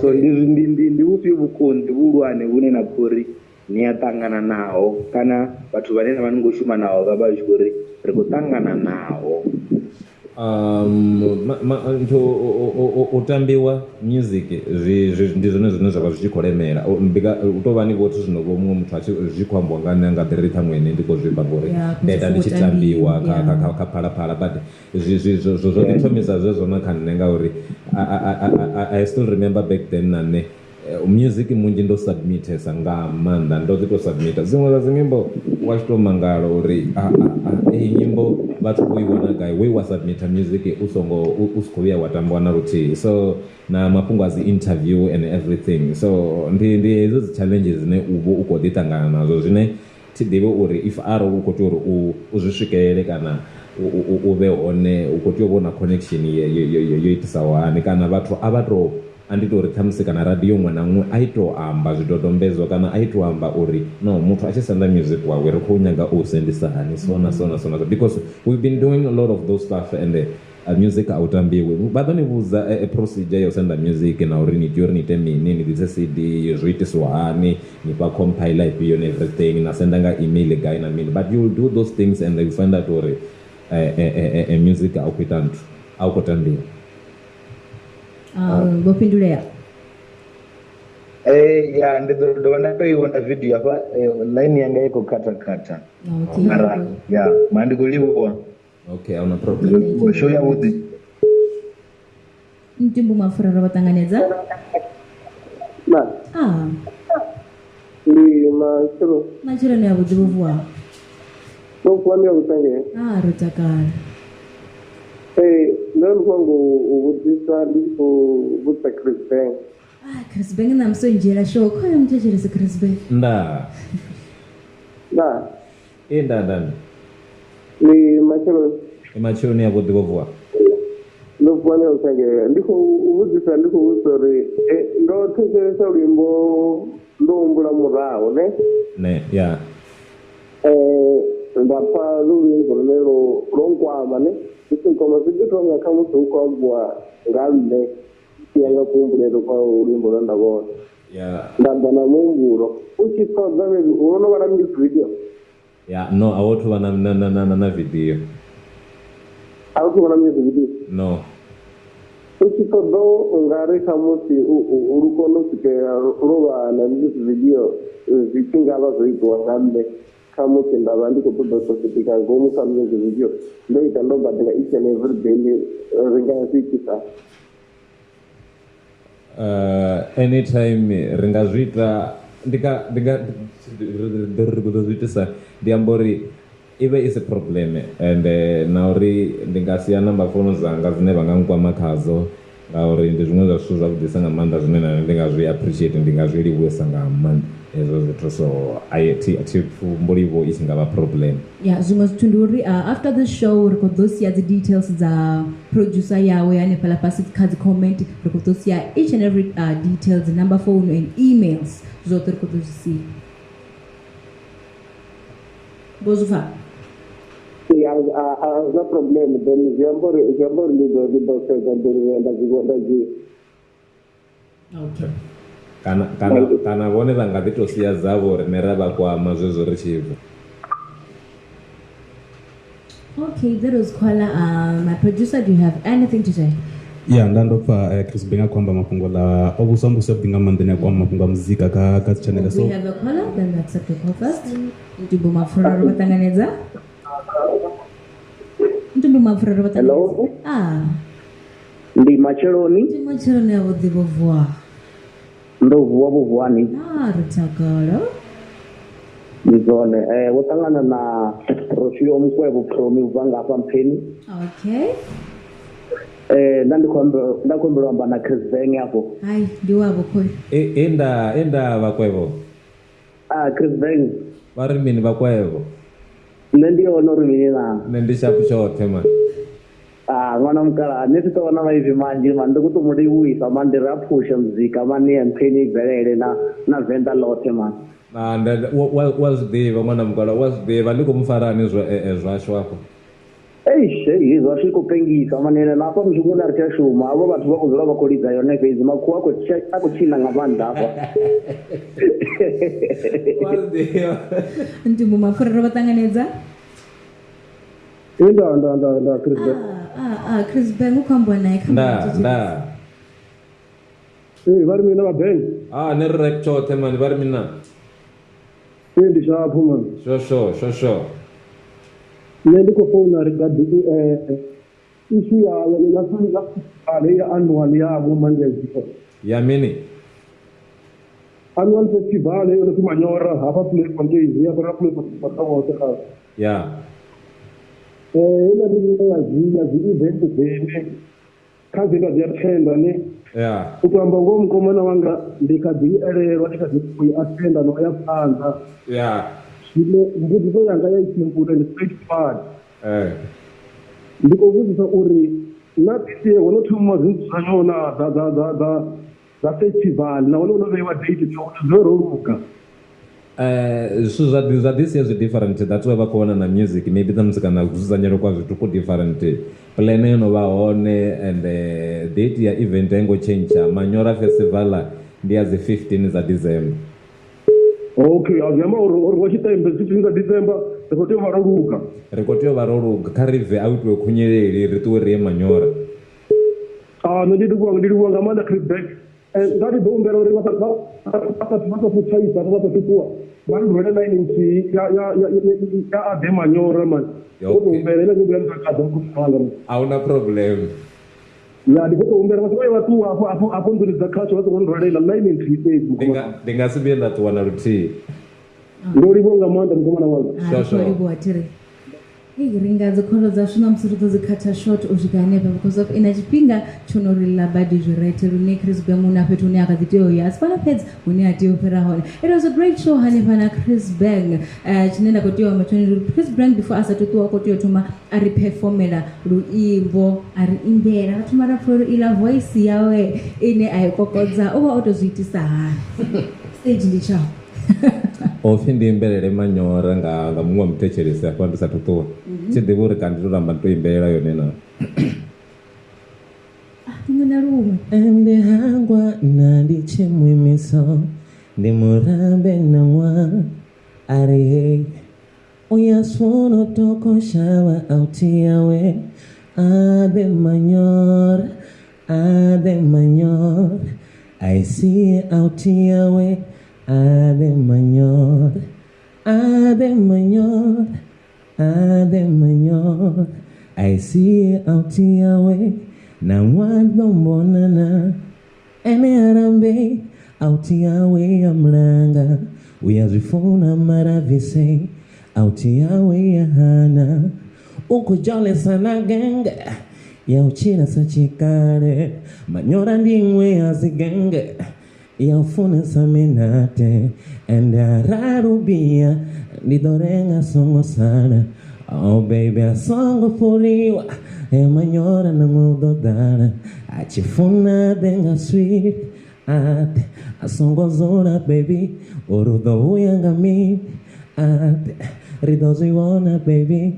So ndi vhufhio vhukonḓi vhuhulwane vhune na pfha uri ni a ṱangana naho, kana vhathu vhane na vha ni khou shuma naho vha vha tshi khou ri ri khou ṱangana naho?
U tambiwa music ndi zwone zwine zwa vha zwi tshi khou lemela. U tou vha ni vho zwino vho muṅwe muthu a tshi zwi khou ambiwa nga nṋe nga ḓi ri ṱhaṅwe nṋe ndi khou zwifha ngori nda ita ndi tshi tambiwa kha Phalaphala, but zwo ḓi thomisa zwezwo na kha nṋe ngauri I still remember back then na nṋe music munzhi ndo submitesa nga maanḓa, ndo ḓi tou submita dziṅwe dza dzi nyimbo wa tshi tou mangala uri eyi nyimbo vhathu vho i wana gai, we wa submita music u songo u si khou vhuya wa tambiwa na luthihi. So na mafhungo a dzi interview and everything, so ndi hedzo dzi challenges dzine u vho u khou ḓi ṱangana nazwo, zwine thi ḓivhi uri if arali u khou tea uri u zwi swikelele kana u vhe hone u khou tea u vhona connection yo itisaho hani, kana vhathu a vha tou andi to uri ṱhamusi kana radio ṅwe na ṅwe a i to amba zwidodombedzwa kana a i to amba uri no muthu a tshi senda music wawe ri khou nyaga u sendisa hani so na so na so na so, because we've been doing a lot of those stuff and music a u tambiwi. Vha ḓo ni vhudza procedure ya u senda music na uri ni tea uri ni ite mini, ni ḓise CD zwo itisiwa hani, ni fha compiler ifhio and everything, na senda nga email gai na mini, but you will do those things and you find out uri music a u khou ita nthu, a u khou tambiwa.
Vho fhindulea.
Ya ndi ḓo dovha nda tou i vhona video hafha, line yanga i khou khatha khatha. Mara ya ma ndi khou livhuwa.
Okay, a huna problem.
Show ya vhuḓi.
Ntumbu Mapfura ro vha ṱanganedza.
Ndi matshelo.
Matshelo ya vhuḓi vho vuwa.
Ndo vuwa ndi ya vhuṱangela.
Ro takala.
Ndo ndi khou vhudzisa ndi khou vhudzisa Chris Bank.
Chris Bank na musi ndzhiela show khoyo muthetshelesi Chris Bank.
Nda.
Nda.
Nda nda.
Ndi matshelo.
Matshelo ya vhuḓi vho vuwa.
Ndo vuwa ndi ya vhuṱangela. Ndi khou vhudzisa ndi khou vhudzisa uri ndo thetshelesa luimbo ndo humbula murahu ne?
Ne, ya.
Nda pfa lu luimbo lune lwo nkwama ne? Ngoma zwi ḓi tonga kha musi hu khou ambiwa nga nṋe ya nga kuhumbulele kwa luimbo lwe nda vhona. Nda ḓa na muhumbulo u tshi ṱoḓa maybe wo no vha na music video.
Ya no, a wo thu vha na video.
A u thu vha na music video?
No.
U tshi ṱoḓa u nga ri kha musi lu kone u swikelela lwo vha na music video zwi tshi nga vha zwo itiwa nga nṋe. Kha musi nda vha ndi khou ṱoḓa u swika ngomu kha music video ndo ita ndo badela each and every day ri nga zwi itisa.
Anytime ri nga zwi ita, ndi nga ri ḓo zwi itisa, ndi amba uri i vhe i si problem and na uri ndi nga sia number phone dzanga dzine vha nga nkwama khadzo, ngauri ndi zwiṅwe zwa zwithu zwavhuḓisa nga maanḓa zwine na nṋe ndi nga zwi appreciate, ndi nga zwi livhuwesa nga maanḓa hezwo zwithu. So thi humbuli vho i tshi nga vha problem.
Ya zwiṅwe zwithu ndi uri after the show ri khou ḓo sia dzi details dza producer yawe hanefhaḽa fhasi kha dzi comment, ri khou ḓo sia each and every details, number phone and emails, zwoṱhe ri khou ḓo zwi sia. Vho zwi pfa?
A zwi na problem then zwi amba uri ndi ḓo sedza nda dzi.
Okay.
Kana kana kana vhone vha nga ḓi to sia dzavho riṋe ra vha kwama zwezwo ri tshi bva.
Okay, that was caller. My producer, do you have anything to say?
Ya nda ndo pfa Chris Beng a khou amba mafhungo ḽa o vhuswa mbuso yavhuḓi nga maanḓa ine ya kwama mafhungo a muzika kha kha dzi channel so
We have a caller, then we accept the call first. Ntumbu Mapfura ro vha ṱanganedza. Ntumbu Mapfura ro vha ṱanganedza.
Hello.
Ah,
Ndi matsheloni.
Ndi matsheloni avhuḓi vho vuwa.
Ndo vuwa vho vuwani.
Ah, ri takala.
Ndi zwone. Vho ṱangana na Rofhiwa Mukwevho Promi ubva nga hafha Mpheni.
Okay.
Nda ndi khou amba nda khou humbela u amba na Chris Beng afho.
Hai, ndi wavho khoyu.
Enda enda vhakwevho.
Ah, Chris Beng.
Vha ri mini vhakwevho?
Nṋe ndi hone uri mini na.
Nṋe ndi shapu tshoṱhe man.
Ah, ṅwana mukalaha nṋe thi tou vha na maipfi manzhi man, ndi khou tou mu livhuwisa man, ndi ri a phushe muzika man ya Mpheni i bvelele na na Venḓa ḽoṱhe man.
Ah, nda wa zwi ḓivha ṅwana mukalaha wa zwi ḓivha ndi khou mu farani zwa zwashu afho.
Eish, hei zwashu i khou pengisa man, ende na hafha mushumoni a ri tsha shuma, havho vhathu vha khou dzula vha khou lidza yone fhedzi, makhuwa a khou tshina nga maanḓa hafha.
Wa zwi ḓivha.
Ntumbu Mapfura ro vha ṱanganedza.
Nda nda nda nda Chris Beng.
Ah, Chris Beng u khou ambiwa nae kha
Nda nda.
Ee, vha ri mina vha Beng.
Ah, ne ri right tshoṱhe man, vha ri mina.
Ee, ndi shapu man.
Sho sho sho sho.
Nṋe ndi khou founa regarding issue ya ya ya ya annual yavho man ya ziko.
Ya mini?
Annual festival yo no pfi Manyora hafha Bloemfontein, ya fhira Bloemfontein woṱhe kha.
Ya.
Heiḽa ndi iṅwe ya dzi ya dzi event dzine kha dzi nda dzi attenda ne.
Ya.
U to amba ngoho mukomana wanga ndi kha ḓi elelwa ndi kha ḓi u attenda no ya phanḓa.
Ya.
Zwino mbudziso yanga ya simple and straightforward. Ndi khou vhudzisa uri na this year ho no thoma dzi nzudzanyo na dza dza dza dza dza festival nahone ho no vheiwa date dza uri zwi ro luga.
Zwithu zwa zwa this year zwi different, that's why vha khou wana na music maybe ṱhamusi kana kudzudzanyelwe kwa zwithu ku different. Plan yo no vha hone and date ya event a i ngo tshentsha. Manyora festival ndi ya dzi 15 dza December.
Okay, a zwi amba uri uri wa tshiṱembe 15 dza December ri khou tea u vha ro luga.
Ri khou tea u vha ro luga, kha ri bve a hu itiwe khunyeleli ri ṱuwe ri ye Manyora.
Ah, nṋe ndi livhuwa ndi livhuwa nga maanḓa Chris Beng. Nda ndi ḓo humbela uri vha sa vha sa vha sa tshaisa vha sa ṱuwa vha ri rwele line nthihi ya ya ya ya ade Manyora man. Ndo tou humbela ine ndi takadza mukomana wanga.
A huna problem.
Ya ndi khou tou humbela vha songo vhuya vha ṱuwa afho afho afho nḓuni dza khasho vha songo nrwela iḽa line nthihi fhedzi.
Ndi nga ndi nga si vhuye nda ṱuwa na luthihi.
Ndo livhuwa nga maanḓa mukomana wanga.
Ah, ri khou livhuwa thiri. Hei, ri nga dzi kholo dzashu ṋamusi ri ḓo dzi khatha short u swika hanefha because of ina tshifhinga tsho no ri ḽa badi zwirethe lune Chris Beng una fhethu hune a kha ḓi tea u ya a si fhano fhedzi hune a tea u fhira hone. It was a great show hanefha na Chris Beng. Tshine nda khou tea u amba tshone ndi uri Chris Beng before a sathu ṱuwa u khou tea u thoma a ri performela luimbo a ri imbela ra thoma ra pfha uri iḽa voice yawe ine a i kokodza u vha o to zwi itisa hani. Stage ndi tshau.
O pfi ndi imbelele Manyora nga nga muṅwe wa muthetshelesi hafha ndi sathu ṱuwa. Thi ḓivhi uri kana ndi to namba ndi to imbelela yone na.
Luṅwe na luṅwe.
Ndi hangwa na ndi tshi muimiso ndi murambe na ṅwana a ri hei uyasifuna utokoshawa auti yawe ade Manyora ade Manyora aisiye auti yawe ade Manyora ade Manyora ade Manyora aisiye auti yawe na ṅwana mbonana ene arambe auti yawe ya mlanga uyazifuna maravise auti yawe ya hana ukujole sana genge ya uchila sachikale Manyora ndingwe ya zigenge ya ufuna saminate ende ararubia ndidorenga songo sana oh baby asongo fuliwa e Manyora na ngudodana achifuna denga sweet ate asongo zona baby urudo uyanga mi ate ridozi wona baby.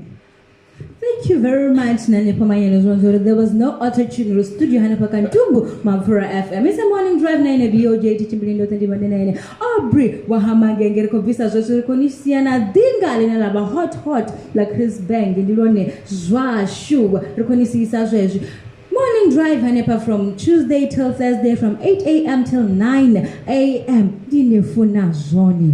Thank Thank you very much, Nani Pamayana. There was no auto tune studio hanefha kha Ntumbu Mapfura FM. It's a morning drive na ine BOJ Tshimbilindo 29 Aubrey wa Hamagenge ri khou bvisa zwezwo ri khou ni sia na ḓinga ḽine ḽa vha hot hot ḽa Chris Bang ndi lone zwashu ri khou ni siisa zwezwi. Morning drive hanefha from Tuesday till Thursday from 8 a.m. till 9 a.m. Ndi ni funa zwone.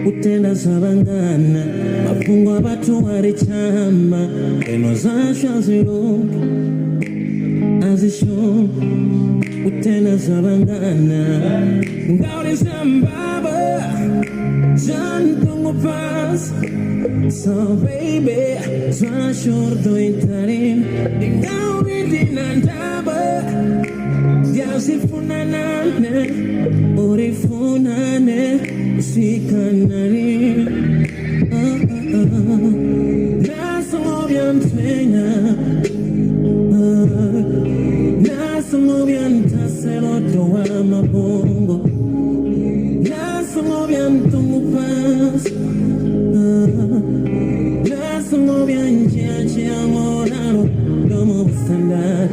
Utenda sabangana mafungo abantu warichama eno zasha zero azisho utenda sabangana ngauri zambaba jantungo pass so baby zashordo itarin ngauri dinandaba Yazifunanane, urifunane, sikanare. Nasobiantwena, nasobiantaselo wa mabongo, nasobiantungupas, nasobianjiachiamoraro, domo standard.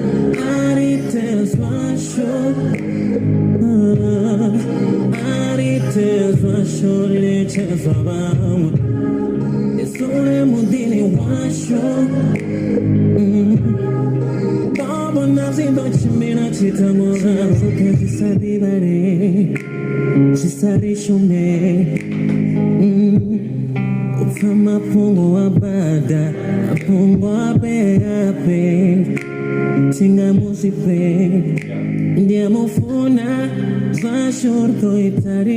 Tingamusipe, ndiamufuna, zashorto itari.